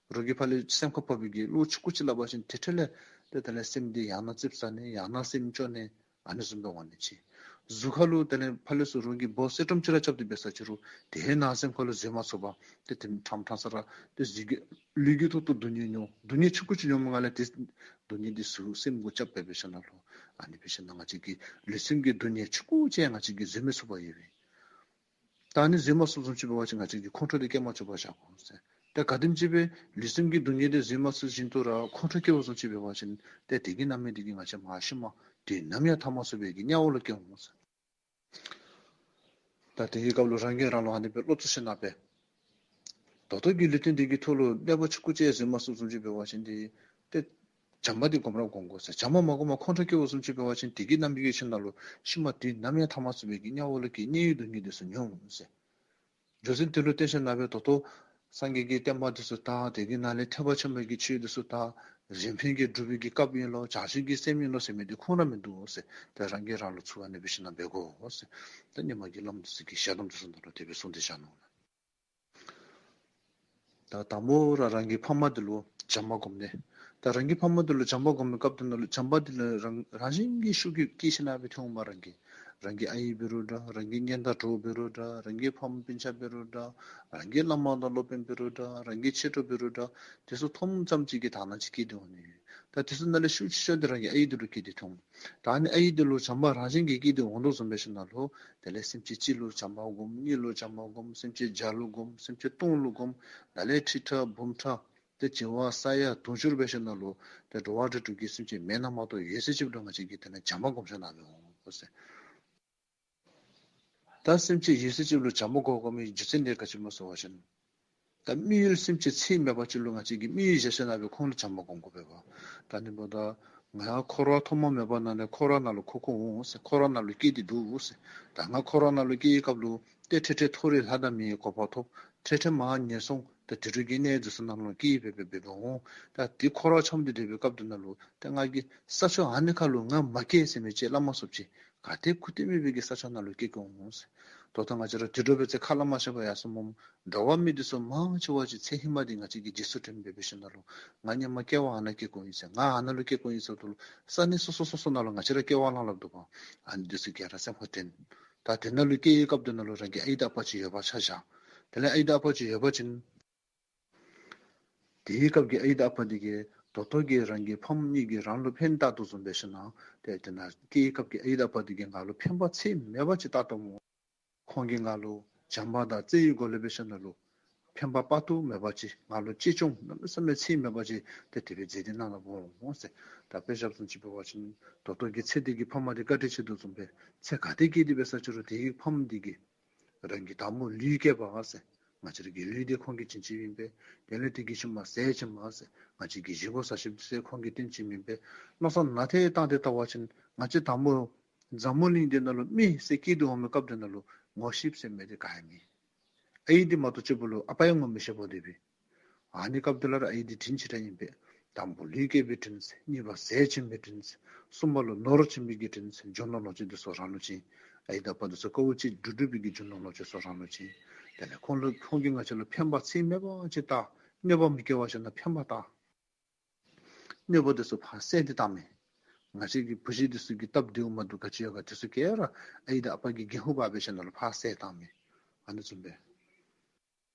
རོགས་ཀྱིས་ཕར་ལས་སེམས་ཁར་ཕོག་པའི་གི་བློ་ཆུང་ཀུ་ཅིག་སླབ་པ་ཅིན་དེ་འཕྲོ་ལས་ཏེ་དེ་ལས་སེམས་འདི་ཡང་ན་ཙིགཔ་ཟ་ནི། ཡང་ན་སེམས་སྐྱོ་ནི། ཨ་ནི་བཟུམ་སྦེ་འོང་ནི་ཅིག། གཟུགས་ཁར་ལུ་དེ་ལས་ཕར་ལས་ཚུར་རོགས་ཀྱིས་འབོ་གསེར་སྒྲོམ་ཅིག་ར་རྐྱབ་སྟེ་འབད་ས་ཅི་རུང་དེ་ནང་སེམས་ཁར་ལུ་བཟོད་མ་ཚུགས་པར་ཏེ་དེ་ཕྲང་ཕྲང་ས་ར་ཏེ་གཟུགས་ཀྱི་ལུས་ཀྱི་ཐོག་ཏུ་སྡུག་བསྔལ་མྱོང་། སྡུག་བསྔལ་ཆུང་ཀུ་ཅིག་མྱོང་མི་ནང་ལས་ཏེ་སྡུག་བསྔལ་འདི་ཚུ་སེམས་ཁར་རྐྱབ་སྦེ་འབད་ཞིནམ་ལས། ཨ་ནི་འབད་ཞིནམ་ལས་ང་བཅས་ཀྱི་ལུས་སེམས་ཀྱི་སྡུག་བསྔལ་ཆུང་ཀུ་ཅིག་ང་བཅས་ཀྱིས་བཟོད་མི་ཚུགས་པར་ཡོད་པས། ད་ཨ་ནི་བཟོད་མ་ཚུགསཔ་བཟུམ་ཅིག་འབད་བ་ཅིན་ང་བཅས་ཀྱིས་ཁོང་ཁྲོ་འདི་སྐྱེ་མ་བཅུག་པར་བཞག་དགོ་ཟེར། ཏེ་ག་དེམ་ཅིག་སྦེ་ལུས་སེམས་ཀྱི་སྡུག་བསྔལ་འདི་བཟོད་མ་ཚུགས་བཞིན་དུ་ར་ཁོང་ཁྲོ་སྐྱེ་བ་བཟུམ་ཅིག་འབད་བ་ཅིན་ཏེ་དེ་གི་རྣམ་སྨིན་འདི་གིས་ང་བཅས་མ་ཤི་མ་དུས་ནམ་ཡང་ཐ་མ་ཚུགས་པའི་གི་དམྱལ་བ་ལུ་སྐྱེ་འོང་ཟེར། ད་དེ་གི་སྐབས་ལུ་རང་གིས་རང་ལུ་ཨ་ནི་སྦེ་བློ་ཚུགས་ཞིནམ་ལས། ད་ལྟོ་གི་ལུས་རྟེན་འདི་གི་ཐོག་ལུ་གནོད་པ་ཆུང་ཀུ་ཅིག་བཟོད་མ་ཚུགསཔ་བཟུམ་ཅིག་འབད་བ་ཅིན་ཏེ་ཏེ་བྱམས་པ་འདི་སྒོམ་ར་སྒོམ་དགོ་ཟེར། བྱམས་པ་མ་སྒོམ་པར་ཁོང་ཁྲོ་སྐྱེ་བ་བཟུམ་ཅིག་འབད་བ་ཅིན་དེ་གི་རྣམ་སྨིན་གྱི་ཤུལ་ནང་ལུ་ཤུལ་མ་དུས་ནམ་ཡང་ཐ་མ་ཚུགས་པའི་གི་དམྱལ་བ་ལུ་སྐྱེ་དམྱལ་བའི་སྡུག་བསྔལ་འདི་ཚུ་མྱོང་ཟེར། རྒྱུ་མཚན་དེ་ལུ་བརྟེན་ཞིནམ་ལས་ད་ལྟོ་སངས་རྒྱས་ཀྱི་བསྟན་པ་འདི་ཚུ་དར། དེ་གི་ནང་ལས་ཐེག་པ་ཆེན་པོའི་གི་ཆོས་འདི་ཚུ་དར། གཞན་ཕན་གྱི་སྒྲུབ་པའི་གི་སྐབས་ཨིན་ལོ། བྱང་ཆུབ་ཀྱི་སེམས་ཨིན་ལོ་ཟེར་མི་འདི་ཁུངས་ར་མིན་འདུག་ཟེར། ཏེ་རང་གིས་རང་ལུ་ཚུར་ཨ་ནི་འབད་ཞིནམ་ལས་འབད་དགོ་ཟེར། ད་རྙིང་མ་གི་བླམ་འདི་ཚུ་གིས་ཞལ་གདམས་འདི་ཚུ་ནང་ལུ་དེ་སྦེ་གསུངས་ཏེ་བཞག་ནུག་ལགས། ད་དང་པ་ར་རང་གི་ཕ་མ་འདི་ལུ་བྱམས་པ་སྒོམ་ནི། ད་རང་གི་ཕ་མ་འདི་ལུ་བྱམས་པ་སྒོམ་པའི་སྐབས་དེ་ནང་ལུ་བྱམས་པ་འདི་ལུ་རང་རང་བཞིན་གྱིས་ཤུགས་ཀྱིས་སྐྱེ་ཞིནམ་ལས་སྦེ་ཐོན་འོང་མས། རང་གི་ རང་གི་ཨའི་འབད་རུང་འདྲ། རང་གི་གཉེན་དང་གྲོགས་འབད་རུང་འདྲ། རང་གི་ཕམ་སྤུན་ཆ་འབད་རུང་འདྲ། རང་གི་བླ་མ་དང་སློབ་དཔོན་འབད་རུང་འདྲ། རང་གི་མཆེད་གྲོགས་འབད་རུང་འདྲ། དེ་ཚུ་མཐོངམ་ཙམ་ཅིག་གིས་དག་སྣང་ཅིག་སྐྱེས་ཏེ་འོང་ནི། ད་དེ་ཚུ་ནང་ལས་ཤུགས་ཆེ་ཤོས་དེ་རང་གི་ཨའི་དེ་ལུ་སྐྱེས་ཏེ་འོང་། ད་ཨ་ནི་ཨའི་དེ་ལུ་བྱམས་པ་རང་བཞིན་གྱིས་སྐྱེས་ཏེ་འོང་དོ་བཟུམ་སྦེ་ཞིནམ་ལས་དེ་ལས་སེམས་ཅན་གཅིག་ལུ་བྱམས་པ་སྒོམ། གཉིས་ལུ་བྱམས་པ་སྒོམ། སེམས་ཅན་བརྒྱ་ལུ་སྒོམ། སེམས་ཅན་སྟོང་ལུ་སྒོམ། ད་ལས་ཁྲི་ཕྲག་འབུམ་ཕྲག་ཏེ་བྱེ་བ་ས་ཡ་དུང་ཕྱུར་སྦེ་ཞིནམ་ལས་ཏེ་འགྲོ་བ་རིགས་དྲུག་གི་སེམས་ཅན་མེད་ན་མ་གཏོགས་ཡོད་ཚད་ཅིག་ལུ་ང་བཅས་ཀྱིས་དེ་ནང་བྱམས་པ་སྒོམ་ཤེས་ནི་འབད་འོང་ཟེར། ད་སེམས་ཅན་ཡོད་ཚད་ཅིག་ལུ་བྱམས་པ་སྒོམ་དགོ་མི་རྒྱུ་མཚན་དེ་ག་ཅི་སྨོ་ཟེར་བ་ཅིན། ད་དམིགས་ཡུལ་སེམས་ཅན་ཚད་མེད་པ་ཅིག་ལུ་ང་བཅས་ཀྱིས་དམིགས་ཡུལ་བཞག་ཞིནམ་ལས་ཁོང་ལུ་བྱམས་པ་སྒོམ་དགོ་པས་པ། ད་ཨ་ནི་འབདཝ་ད་ང་འཁོར་བ་ཐོག་མ་མེད་པ་ནང་ལས་འཁོར་བ་ནང་ལུ་འཁོར་འཁོར་འོང་ཟེར། འཁོར་བ་ནང་ལུ་སྐྱེས་ཏེ་འདུག་ཟེར། ད་ང་འཁོར་བ་ནང་ལུ་སྐྱེ་བའི་སྐབས་ལུ་ཏེ་འཕྲལ་འཕྲལ་མཐོ་རིས་ལྷ་དང་མིའི་གོ་འཕང་ཐོབ། འཕྲལ་འཕྲལ་མར་ངན་སོང་ད་དུད་འགྲོ་གི་གནས་འདི་ཚུ་ནང་ལུ་སྐྱེ་སྦེ་སྦེ་སྦེ་འོང་། ད་དེ་འཁོར་བ་འཁྱམས་ཏེ་སྡོད་པའི་སྐབས་དེ་ནང་ལུ་ཏེ་ང་གིས་ས་ཕྱོགས་ཨ་ནི་ཁ་ལུ་ང་མ་སྐྱེ་ཟེར་མི་ཅིག་སླབ་མ་ཚུགསཔ་ཅིག། ག་ཏེ་ཁུ་ཏེ་མེད་པའི་གི་ས་ཕྱོགས་ནང་ལུ་སྐྱེ་དགོཔ་འོང་ཟེར། ད་ལྟོ་ང་བཅས་ར་དུད་འགྲོ་འབད་ཚེ་ཁ་སླབ་མ་ཤེས་པར་ཡར་སོངམ་འོང་། འགྲོ་བ་མི་འདི་ཚུ་མང་ཆེ་བ་ཅིག་ཚེ་ཧེ་མ་འདི་ང་བཅས་ཀྱིས་རྗེས་སུ་དྲན་སྦེ་སྦེ་ཞིནམ་ལས་ང་ཧེ་མ་སྐྱེ་བ་ཨ་ནཱ་སྐྱེ་དགོཔ་ཨིན་ཟེར། ང་ཨ་ནཱ་ལུ་སྐྱེ་དགོཔ་ཨིན་ཟེར་དོ་ལོ། ས་གནས་སོ་སོ་སོ་སོ་ནང་ལུ་ང་བཅས་ར་སྐྱེ་བ་བླངས་སླབ་འདུག་པ། ཨ་ནི་འདི་ཚུ་ག་ར་སེམས་ཁར་དྲན། ད་དེ་ནང་ལུ་སྐྱེ་བའི་སྐབས་དེ་ནང་ལུ་རང་གི་ཨའི་དང་ཨ་པ་ཅིག་ཡོདཔ་ཆ་བཞག། དེ་ལས་ཨའི་དང་ཨ་པ་ཅིག་ཡོད་པ་ཅིན། དེའི་སྐབས་ཀྱི་ཨའི་དང་ཨ་པ་འདི་གིས་ད་ལྟོ་གི་རང་གི་ཕམ་གཉིས་ཀྱིས་རང་ལུ་ཕན་བཏགས་དོ་བཟུམ་སྦེ་ཞིནམ་ལས་ཏེ་དེ་ནང་སྐྱེ་བའི་སྐབས་ཀྱི་ཨའི་དང་ཨ་པ་འདི་གིས་ང་ལུ་ཕན་པ་ཚད་མེད་པ་ཅིག་བཏགས་དོ་སྨོ། ཁོང་གིས་ང་ལུ་བྱམས་པ་དང་བརྩེ་བའི་སྒོ་ལས་སྦེ་ཞིནམ་ལས་ཕན་པ་དཔག་ཏུ་མེད་པ་ཅིག། ང་ལུ་གཅེས་སྐྱོང་གནམ་མེད་ས་མེད་ཚད་མེད་པ་ཅིག་ཏེ་དེ་སྦེ་མཛད་དེ་གནང་སླབ་འོང་ཟེར། ད་དཔེ་བཞག་བཟུམ་ཅིག་འབད་བ་ཅིན་ད་ལྟོ་གི་ཚེ་འདི་གི་ཕམ་འདི་བཀའ་དྲིན་ཆེ་དོ་བཟུམ་སྦེ་ཚེ་ག་ཏེ་སྐྱེས་ཏེ་འབད་ས་ཅི་རུང་དེ་གི་ཕམ་འདི་གིས་རང་གི་དང་པོ་ལུས་བསྐྱེད་པ་ཟེར། ང་བཅས་ར་གི་ལུས་འདི་ཁོང་གིས་བྱིན་བྱིནམ་ཨིན་པས། དེ་ལས་དེ་གི་ཤུལ་མ་ཟས་བྱིནམ་ཟེར། ང་བཅས་ཀྱི་བཞེས་སྒོ་བཟའ་བཞེསཔ་འདི་ཚུ་ཁོང་གིས་སྟོན་བྱིནམ་ཨིན་པས། མནོ་བསམ་ནང་ཏེ་བཏང་སྟེ་བལྟ་བ་ཅིན་ང་བཅས་དང་པོ་འཛམ་བུ་གླིང་འདི་ནང་ལུ་མི་ཟེར་སྐྱེས་ཏེ་འོང་མི་སྐབས་དེ་ནང་ལུ་ངོ་ཤེསཔ་ཟེར་མི་འདི་ག་ཡང་མེད། ཨའི་འདི་མ་གཏོགས་གཅིག་པོ་ལུ་ཨ་པ་ཡང་ངོ་མི་ཤེས་པར་སྡོད་པས། ཨ་ནི་སྐབས་དེ་ལུ་ར་ཨའི་འདི་དྲིན་ཆེ་དྲགས་ཨིན་པས། དང་པོ་ལུས་བསྐྱེད་པའི་དྲིན་ཟེར། གཉིས་པ་ཟས་བྱིན་པའི་དྲིན་ཟེར། གསུམ་པ་ལུ་ནོར་བྱིན་པའི་གི་དྲིན་ཟེར། རྒྱུ་ནོར་ལོངས་སྤྱོད་འདི་ཚུ་རང་ལུ་བྱིན། ཨའི་དང་ཨ་པ་འདི་ཚུ་དཀའཝ་སྤྱད་དེ་སྒྲུབ་པའི་གི་རྒྱུ་ནོར་ལོངས་སྤྱོད་ཚུ་རང་ལུ་བྱིན། དེ་ལས་ཁོང་ལུ་ཁོང་གིས་ང་བཅས་ལུ་ཕན་པ་ཚད་མེད་པ་ཅིག་བཏགས། གནོད་པ་མི་སྐྱེལ་བར་ཞིནམ་ལས་ཕན་པ་བཏགས། གནོད་པ་འདི་ཚུ་ཕར་བསལ་ཏེ་བཏངམ་མས། ང་བཅས་ཀྱི་བུ་གཞི་འདི་ཚུ་གི་སྟབས་བདེཝ་མ་བདེཝ་ག་ཅི་ཡོད་ག་དེ་ཚུ་ག་ར་ཨའི་དང་ཨ་པ་གིས་འགན་ཧུ་འབག་སྦེ་ཞིནམ་ལས་ཕར་བསལ་བཏངམ་མས། ཨ་ནི་བཟུམ་སྦེ།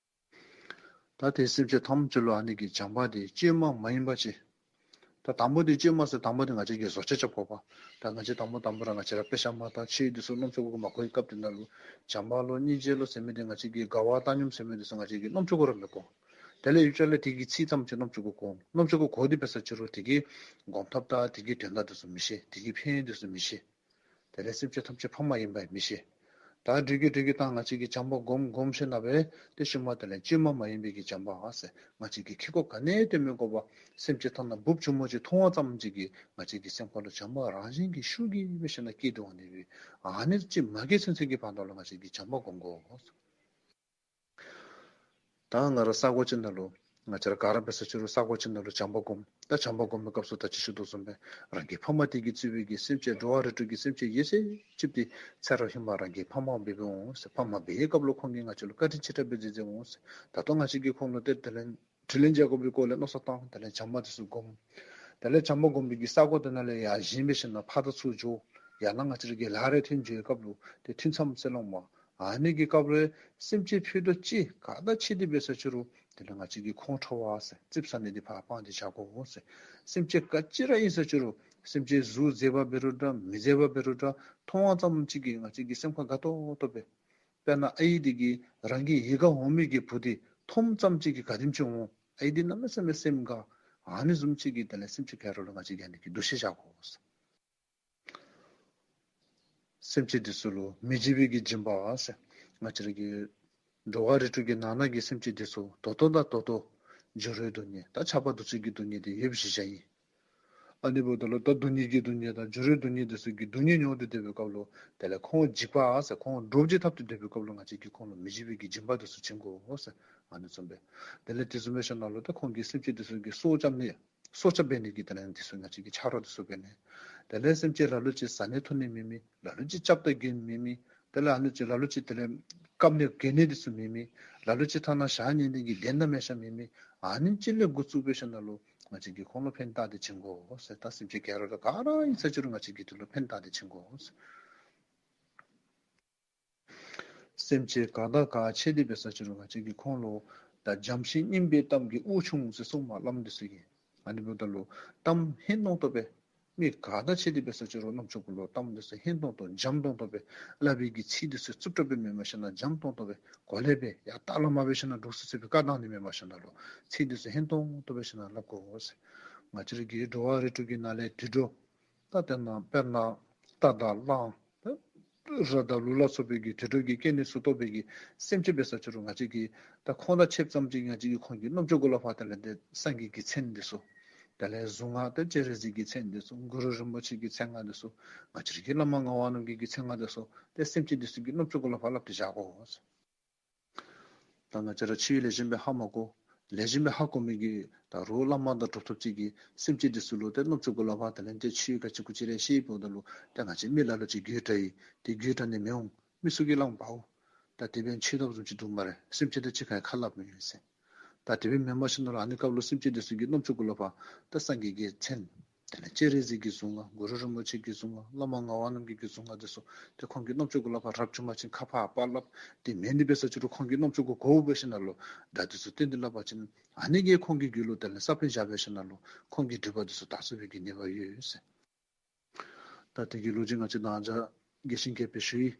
ད་དེ་སེམས་ཅན་ཐམས་ཅད་ལུ་ཨ་ནི་གི་བྱམས་པ་འདི་བཅོས་མ་མ་ཡིན་པ་ཅིག། ད་དང་པོ་འདི་བཅོས་མ་ཟེར་དང་པོ་འདི་ང་བཅས་ཀྱིས་བཟོ་བཅོས་རྐྱབ་དགོ་པས། ད་ང་བཅས་དང་པོ་དང་པོ་ར་ང་བཅས་ར་དཔེ་ཆ་མ་བལྟ་ཆོས་འདི་ཚུ་རྣམ་ཅོ་གུ་མ་གོ་བའི་སྐབས་དེ་ནང་ལུ་བྱམས་པ་ལོ་སྙིང་རྗེ་ལོ་ཟེར་མི་འདི་ང་བཅས་ཀྱིས་དགའ་བ་བཏང་སྙོམས་ཟེར་མི་འདི་ཚུ་ང་བཅས་ཀྱིས་རྣམ་ཅོ་གུ་ར་མི་གོ། དེ་ལས་ཡུལ་ཅིག་ལས་དེ་གི་ཚིག་ཙམ་ཅིག་རྣམ་ཅོ་གུ་གོ། རྣམ་ཅོ་གུ་གོ་སྟེ་འབད་ས་ཅི་རུང་དེ་གི་སྒོམ་ཐབས་དང་དེ་གི་དོན་དག་འདི་ཚུ་མི་ཤེས། དེ་གི་ཕན་ཡོན་འདི་ཚུ་མི་ཤེས། དེ་ལས་སེམས་ཅན་ཐམས་ཅད་ཕམ་མ་ཡིན་པ་མི་ཤེས། ད་འགྲིག་གི་འགྲིག་གི་ད་ང་བཅས་ཀྱིས་བྱམས་པ་སྒོམ་སྒོམ་ཞིནམ་ལས་དེ་ཤུལ་མ་དེ་ལས་བཅོས་མ་མ་ཡིན་པའི་གི་བྱམས་པ་ཟེར། ང་བཅས་ཀྱིས་ཁེ་ཀོ་ག་ནི་ཡང་སྟོན་མི་དགོ་པར་སེམས་ཅན་ཐ་ན་འབུཔ་ཆུང་མ་ཅིག་མཐོང་བ་ཙམ་ཅིག་གིས་ང་བཅས་ཀྱི་སེམས་ཁ་ལུ་བྱམས་པ་རང་བཞིན་གྱིས་ཤུགས་ཀྱིས་འབད་ཞིནམ་ལས་སྐྱེས་ཏེ་འོང་ནི་སྦེ། ཨ་ནི་ཅིག་མ་སྐྱེས་ཚུན་ཚོད་ཀྱི་བར་ན་ལུ་ང་བཅས་ཀྱིས་བྱམས་པ་སྒོམ་དགོ། ད་ང་ར་ས་གོ་ཅིག་ནང་ལུ་ང་བཅས་ར་ག་ར་འབད་ས་ཅི་རུང་ས་གོ་ཅིག་ནང་ལུ་བྱམས་པ་སྒོམ། ད་བྱམས་པ་སྒོམ་པའི་སྐབས་སུ་ད་ཅི་ཞུ་དོ་བཟུམ་སྦེ་རང་གི་ཕ་མ་དེ་གིས་གཙོས་པའི་གི་སེམས་ཅན་འགྲོ་བ་རིགས་དྲུག་གི་སེམས་ཅན་ཡོད་ཚད་ཅིག་འདི་ཚེ་རབས་ཧེ་མ་རང་གི་ཕ་མ་འབད་འབདཝ་འོང་ཟེར། ཕ་མ་འབད་བའི་སྐབས་ལུ་ཁོང་གིས་ང་བཅས་ལུ་བཀའ་དྲིན་ཆེ་དྲགས་སྦེ་མཛད་མཛདཔ་འོང་ཟེར། ད་ལྟོ་ང་བཅས་ཀྱིས་ཁོང་ལུ་ཏེ་དེ་ལས་དྲིན་ལན་འཇལ་དགོ་པའི་སྐོར་ལས་མནོ་བསམ་བཏང་། དེ་ལས་བྱམས་པ་འདི་ཚུ་སྒོམ། དེ་ལས་བྱམས་པ་སྒོམ་པའི་གི་ས་གོ་དེ་ནང་ལས་ཡར་བཞེངས་འབད་ཞིནམ་ལས་ཕར་དང་ཚུར་འགྱོ། ཡང་ན་ང་བཅས་ར་གི་ལཱ་རེ་ཐོན་འགྱོ་བའི་སྐབས་ལུ་ཏེ་ཐུན་མཚམས་ཟེར་སླབ་མས། ཨ་ནི་གི་སྐབས་ལུ་སེམས་ཅན་ཕུད་རྡོག་གཅིག་ག་དང་ཕྱད་དེ་འབད་ས་ཅི་རུང་དེ་ལས་ང་བཅས་ཀྱིས་ཁོང་ཁྲོ་བ་ཟེར་ཙིགཔ་ཟ་ནི་འདི་ཕར་སྤང་སྟེ་བཞག་དགོ་ཟེར། སེམས་ཅན་ག་ཅི་ར་ཨིན་ས་ཅི་རུང་སེམས་ཅན་གཟུགས་མཛེས་པ་འབད་རུང་འདྲ་མི་མཛེས་པ་འབད་རུང་འདྲ་མཐོང་བ་ཙམ་ཅིག་གིས་ང་བཅས་ཀྱི་སེམས་ཁར་དགའ་ཏོག་ཏོ་འབད། དཔེར་ན་ཨའི་འདི་གིས་རང་གི་ཡིད་ཁར་འོང་མི་གི་བུ་འདི་མཐོངམ་ཙམ་ཅིག་གིས་ག་དེམ་ཅིག་འོང་། ཨའི་འདི་གནམ་མེད་ས་མེད་སེམས་དགའ། ཨ་ནི་བཟུམ་ཅིག་གིས་དེ་ལས་སེམས་ཅན་ག་ར་ལུ་ང་བཅས་ཀྱིས་ཨ་ནི་གི་འདུ་ཤེས་བཞག་དགོ། སེམས་ཅན་འདི་ཚུ་ལུ་མི་འཇིགས་པའི་གི་སྦྱིན་པ་ཟེར། ང་བཅས་ར་གི་འགྲོ་བ་རིགས་དྲུག་གི་ནང་ན་གི་སེམས་ཅན་འདི་ཚུ་ད་ལྟོ་དང་ད་ལྟོ་འགྱུར་བའི་སྡུག་བསྔལ་ད་ཁྱབ་པ་འདུ་བྱེད་ཀྱི་སྡུག་བསྔལ་འདི་ཡོདཔ་བཞིན་བཞག་ཡི། ཨ་ནི་འབདཝ་ད་ལུ་ད་སྡུག་བསྔལ་གྱི་སྡུག་བསྔལ་དང་འགྱུར་བའི་སྡུག་བསྔལ་འདི་ཚུ་གི་སྡུག་བསྔལ་མྱོང་སྟེ་སྡོད་པའི་སྐབས་ལུ་དེ་ལས་ཁོང་འཇིགས་པ་ཟེར་ཁོང་འདྲོག་བྱེལ་འཐབ་སྟེ་སྡོད་པའི་སྐབས་ལུ་ང་བཅས་ཀྱིས་ཁོང་ལུ་མི་འཇིགས་པའི་གི་སྦྱིན་པ་འདི་ཚུ་བྱིན་དགོ་ཟེར། ཨ་ནི་བཟུམ་སྦེ་དེ་ལས་དེ་བཟུམ་སྦེ་ཞིནམ་ལས་ད་ཁོང་གི་སེམས་ཅན་འདི་ཚུ་གི་སྲོག་སྐྱབས་ནི་སྲོག་སྐྱབས་འབད་ནི་གི་དེ་ལས་འདི་ཚུ་ང་བཅས་ཀྱིས་ཆ་རོགས་འདི་ཚུ་འབད་ནི། དེ་ལས་སེམས་ཅན་ལ་ལུ་ཅིག་ཟ་ནི་འཐུང་ནི་མེད་མི་ལ་ལུ་ཅིག་སྐྱབས་དང་རྒྱུན་མེད་མི། དེ་ལས་ཨ་ནི་ཅིག་ལ་ལུ་ཅིག་དེ་ལས་བཀབ་ནི་གྱོན་ནི་འདི་ཚུ་མེད་མི། ལ་ལུ་ཅིག་ཐ་ན་ཞག་ཉལ་ནི་གི་གདན་དང་མལ་ཆ་མེད་མི། ཨ་ནི་ཅིག་ལས་འགོ་བཙུགས་སྦེ་ཞིནམ་ལས་ང་བཅས་ཀྱིས་ཁོང་ལུ་ཕན་བཏགས་ཏེ་བྱིན་དགོ་ཟེར། ད་སེམས་ཅན་ག་ར་ལུ་ག་ར་ཨིན་ས་ཅི་རུང་ང་བཅས་ཀྱིས་དེ་ལུ་ཕན་བཏགས་ཏེ་བྱིན་དགོ་ཟེར། སེམས་ཅན་ག་དང་ག་ཕྱད་དེ་འབད་ས་ཅི་རུང་ང་བཅས་ཀྱིས་ཁོང་ལུ་ད་འཇམ་ཞིང་སྙན་པའི་གཏམ་གྱི་དབུགས་ཕྱུང་ཟེར་གསུངམ་མས་བླམ་འདི་ཚུ་གིས། ཨ་ནི་འབདཝ་ད་ལུ་གཏམ་སྙན་ཏོང་ཏོ་སྦེ་མི་ག་དང་ཕྱད་དེ་འབད་ས་ཅི་རུང་རྣམ་ཅོ་གུ་ལུ་གཏམ་འདི་ཚུ་སྙན་ཏོང་ཏོ་འཇམ་ཏོང་ཏོ་སྦེ་སླབ་པའི་གི་ཚིག་འདི་ཚུ་རྩུབ་དྲགས་སྦེ་མེན་པར་ཞིན་ན་འཇམ་ཏོང་ཏོ་སྦེ་གོ་ལེ་སྦེ་ཡར་ལྟག་ལས་མར་འབད་ཞིན་ན་འདུག་སེ་སེ་སྦེ་བཀའ་གནང་ནི་མེན་པར་ཞིན་ན་ལུ་ཚིག་འདི་ཚུ་སྙན་ཏོང་ཏོ་སྦེ་ཞིན་ན་སླབ་དགོ་ཟེར། ང་བཅས་ར་གི་འགྲོ་བ་རིགས་དྲུག་གི་ནང་ལས་དུད་འགྲོ། ད་དེ་ནང་དཔེར་ན་རྟ་དང་གླང་ད་ར་དང་ལུག་ལ་སོགས་པའི་གི་དུད་འགྲོ་གི་སྐྱེ་གནས་སུ་གཏོགས་པའི་གི་སེམས་ཅན་འབད་ས་ཅི་རུང་ང་བཅས་ཀྱིས་ད་ཁོང་དང་ཕྱདཔ་ཙམ་ཅིག་ང་བཅས་ཀྱིས་ཁོང་གི་རྣམ་ཅོ་གུ་ལུ་ཕར་དེ་ལས་ཏེ་སངས་རྒྱས་ཀྱི་མཚན་འདི་ཚུ་དེ་ལས་གཟུངས་སྔགས་ཏེ་སྤྱན་རས་གཟིགས་ཀྱི་མཚན་འདི་ཚུ་གུ་རུ་རིན་པོ་ཆེ་གི་མཚན་སྔགས་འདི་ཚུ་ང་བཅས་ར་གི་བླ་མ་ངག་དབང་རྣམ་རྒྱལ་གྱི་མཚན་སྔགས་འདི་ཚུ་ཏེ་སེམས་ཅན་འདི་ཚུ་གི་རྣམ་ཅོ་གུ་ལུ་ཕར་སླབ་སྟེ་བཞག་དགོ་ཟེར། ད་ང་བཅས་ར་ཆོས་ལེགས་ཤོམ་སྦེ་ཧ་མ་གོ། ལེགས་ཤོམ་སྦེ་ཧ་གོ་མི་གི་ད་རུང་བླ་མ་དང་གྲུབ་ཐོབ་ཅིག་གིས་སེམས་ཅན་འདི་ཚུ་ལུ་ཏེ་རྣམ་ཅོ་གུ་ལུ་ཕར་དེ་ལས་ཏེ་ཆོས་ག་ཅི་གུ་ཅི་རེ་བཤད་འབདཝ་ད་ལུ་ཏེ་ང་བཅས་མི་ལ་ལུ་ཅིག་དགོད་བྲ་ཡི། ཏེ་དགོད་བྲ་ནི་མི་འོང་། མི་ཚུ་གིས་བླངམ་འོང་། ད་དེ་སྦེ་ཆོས་ཐོབ་བཟུམ་ཅིག་འདུག་སྨ་རེ། སེམས་ཅན་དང་གཅིག་ཁར་ཁ་སླབ་མི་ཡོད་ཟེར། ད་དེ་སྦེ་མེན་པར་ཞིན་ན་ལུ་ཨ་ནི་སྐབས་ལུ་སེམས་ཅན་འདི་ཚུ་གི་རྣམ་ཅོ་གུ་ལུ་ཕར་ད་སངས་རྒྱས་ཀྱི་མཚན་དེ་ལས་སྤྱན་རས་གཟིགས་ཀྱི་གཟུངས་སྔགས་གུ་རུ་རིན་པོ་ཆེ་གི་གཟུངས་སྔགས་བླ་མ་ངག་དབང་རྣམ་རྒྱལ་གྱི་གཟུངས་སྔགས་འདི་ཚུ་ཏེ་ཁོང་གི་རྣམ་ཅོ་གུ་ལུ་ཕར་རབ་བྱུང་པ་ཅིན་ཁ་ཕར་ཕར་སླབ། དེ་མེན་ནི་འབད་ས་ཅི་རུང་ཁོང་གི་རྣམ་ཅོ་གུ་གོཝ་འབད་ཞིན་ན་ལུ་སྒྲ་འདི་ཚུ་བཏོན་ཏེ་སླབ་པ་ཅིན་ཨ་ནི་གིས་ཁོང་གི་རྒྱུད་ལུ་དེ་ལས་ས་བོན་བཞག་འབད་ཞིན་ན་ལུ་ཁོང་གི་སྒྲིབ་པ་འདི་ཚུ་དག་ཚུགས་པའི་གི་ནུས་པ་ཡོད་ཟེར། ད་དེ་གི་ལོ་རྒྱུས་ང་བཅས་ནཱ་བཅས་རྒྱས་ཤིང་རྒྱསཔ་སྦེ་ཞུ་ཡི།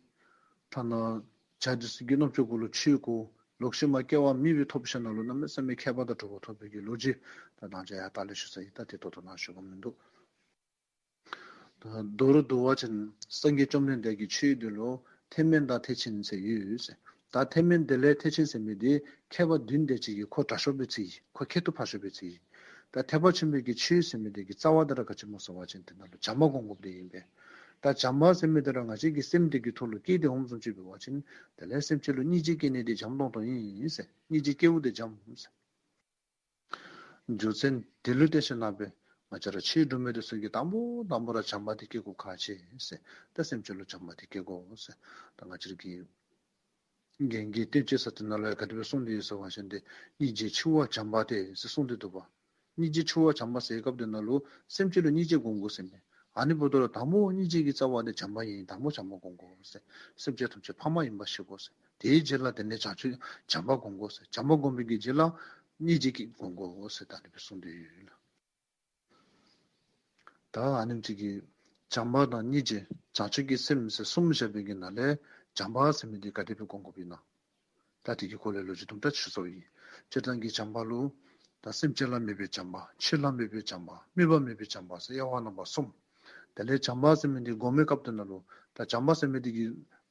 ཐ་ན་བྱ་འདི་ཚུ་གི་རྣམ་ཅོ་གུ་ལུ་ཆོས་གོ། ལོག་ཤུལ་མ་སྐྱེ་བ་མི་སྦེ་ཐོབ་ཞིན་ན་ལུ་གནམ་མེད་ས་མེད་མཁས་པ་དང་གྲུབ་པ་ཐོབ་པའི་གི་ལོ་རྒྱུས་ད་ནཱ་བཅས་ཡར་ལྟག་ལས་ཞུ་ཚར་ཡི། ད་དེ་ད་ལྟོ་ནཱ་ཞུ་དགོཔ་མིན་འདུག། ད་མདོར་བསྡུ་བ་ཅིན་སངས་རྒྱས་བཅོམ་ལྡན་འདས་ཀྱི་ཆོས་འདི་ལུ་ཐེག་དམན་དང་ཐེག་ཆེན་ཟེར་ཡོད་ཟེར། ད་ཐེག་དམན་དེ་ལས་ཐེག་ཆེན་ཟེར་མི་འདི་མཁས་པ་བདུན་དེ་ཅིག་གིས་ཁོ་དྲག་ཤོས་སྦེ་བརྩི་ཡི། ཁོ་ཁྱད་དུ་འཕགས་ཤོས་སྦེ་བརྩི་ཡི། ད་ཐེག་པ་ཆེན་པོའི་གི་ཆོས་ཟེར་མི་འདི་གི་རྩ་བ་འདི་ར་ག་ཅི་སྨོ་ཟེར་བ་ཅིན་དེ་ནང་ལུ་བྱམས་པ་སྒོམ་དགོཔ་འདི་ཨིན་པས། ད་བྱམས་པ་ཟེར་མི་འདི་ར་ང་བཅས་ཀྱི་སེམས་འདི་གི་ཐོག་ལུ་སྐྱེས་ཏེ་འོངམ་བཟུམ་ཅིག་འབད་བ་ཅིན་དེ་ལས་སེམས་ཅན་ལུ་སྙིང་རྗེ་སྐྱེ་ནི་འདི་འཇམ་ཏོང་ཏོ་ཨིན་ཟེར། སྙིང་རྗེ་སྐྱེཝ་འདི་འཇམ་ཟེར། རྒྱུ་མཚན་དེ་ལུ་བརྟེན་ཞིན་ན་སྦེ་ང་བཅས་ར་ཆོས་སྒྲུབ་མི་འདི་ཚུ་གིས་དང་པོ་དང་པོ་ར་བྱམས་པ་འདི་སྐྱེ་དགོཔ་ཁག་ཆེ་ཟེར། ད་སེམས་ཅན་ལུ་བྱམས་པ་འདི་སྐྱེ་དགོ་ཟེར། ད་ང་བཅས་ར་གི་རྒྱན་གྱི་བསྟན་བཅོས་ཟེར་དེ་ནང་ལུ་ཡང་ག་དེ་སྦེ་གསུངས་ཏེ་ཡོད་ཟེར་བ་ཅིན་ཏེ་སྙིང་རྗེ་ཆེ་བ་བྱམས་པ་སྟེ་ཟེར་གསུངས་ཏེ་འདུག་པ། སྙིང་རྗེ་ཆེ་བ་བྱམས་པ་ཟེར་བའི་སྐབས་དེ་ནང་ལུ་སེམས་ཅན་ལུ་སྙིང་རྗེ་སྒོམ་དགོ་ཟེར་མས། ཨ་ནི་འབདཝ་ད་ལུ་དང་པོ་སྙིང་རྗེ་གི་རྩ་བ་འདི་བྱམས་པ་ཨིན། དང་པོ་བྱམས་པ་སྒོམ་དགོ་ཟེར། སེམས་ཅན་ཐམས་ཅད་ཕ་མ་ཨིནམ་ཤེས་དགོ་ཟེར། དེའི་རྗེས་ལ་དེ་ནས་བྱང་ཆུབ་བྱམས་པ་སྒོམ་དགོ་ཟེར། བྱམས་པ་སྒོམ་པའི་གི་རྗེས་ལ་སྙིང་རྗེ་གིས་སྒོམ་དགོ་ཟེར་ད་ཨ་ནི་སྦེ་གསུངས་ཏེ་ཡོད་ལགས། ད་ཨ་ནེམ་ཅིག་གིས་བྱམས་པ་དང་སྙིང་རྗེ་བྱང་ཆུབ་ཀྱི་སེམས་ཟེར་གསུམ་བཤད་པའི་གི་ནང་ལས་བྱམས་པ་ཟེར་མི་འདི་ག་དེ་སྦེ་སྒོམ་དགོཔ་ཨིན་ན། ད་དེ་གི་སྐོར་ལས་ལོ་རྒྱུས་དུམ་གྲ་ཅིག་ཞུ་ཚར་ཡི། སྤྱིར་བཏང་གི་བྱམས་པ་ལུ་ད་སེམས་ཅན་ལ་དམིགས་པའི་བྱམས་པ། ཆོས་ལ་དམིགས་པའི་བྱམས་པ། དམིགས་པ་མེད་པའི་བྱམས་པ་ཟེར་དབྱེ་བ་རྣམ་པ་གསུམ། དེ་ལས་བྱམས་པ་ཟེར་མི་འདི་སྒོམ་པའི་སྐབས་དེ་ནང་ལུ་ད་བྱམས་པ་ཟེར་མི་འདི་གི་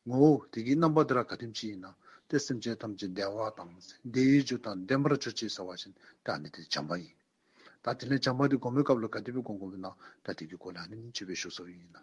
ངོ་བོ་དེ་གི་རྣམ་པ་འདི་ར་ག་དེམ་ཅིག་ཨིན་ན། ཏེ་སེམས་ཅན་ཐམས་ཅད་བདེ་བ་དང་བདེ་བའི་རྒྱུ་དང་ལྡན་པར་གྱུར་ཅིག་ཟེར་བ་ཅིན་ད་ཨ་ནི་འདི་བྱམས་པ་ཨིན། ད་དེ་ལས་བྱམས་པ་འདི་སྒོམ་པའི་སྐབས་ལུ་ག་དེ་སྦེ་སྒོམ་དགོཔ་ཨིན་ན། ད་དེ་གི་སྐོར་ལས་ཨ་ནེམ་ཅིག་སྦེ་ཞུ་ཚར་ཡི་ལགས།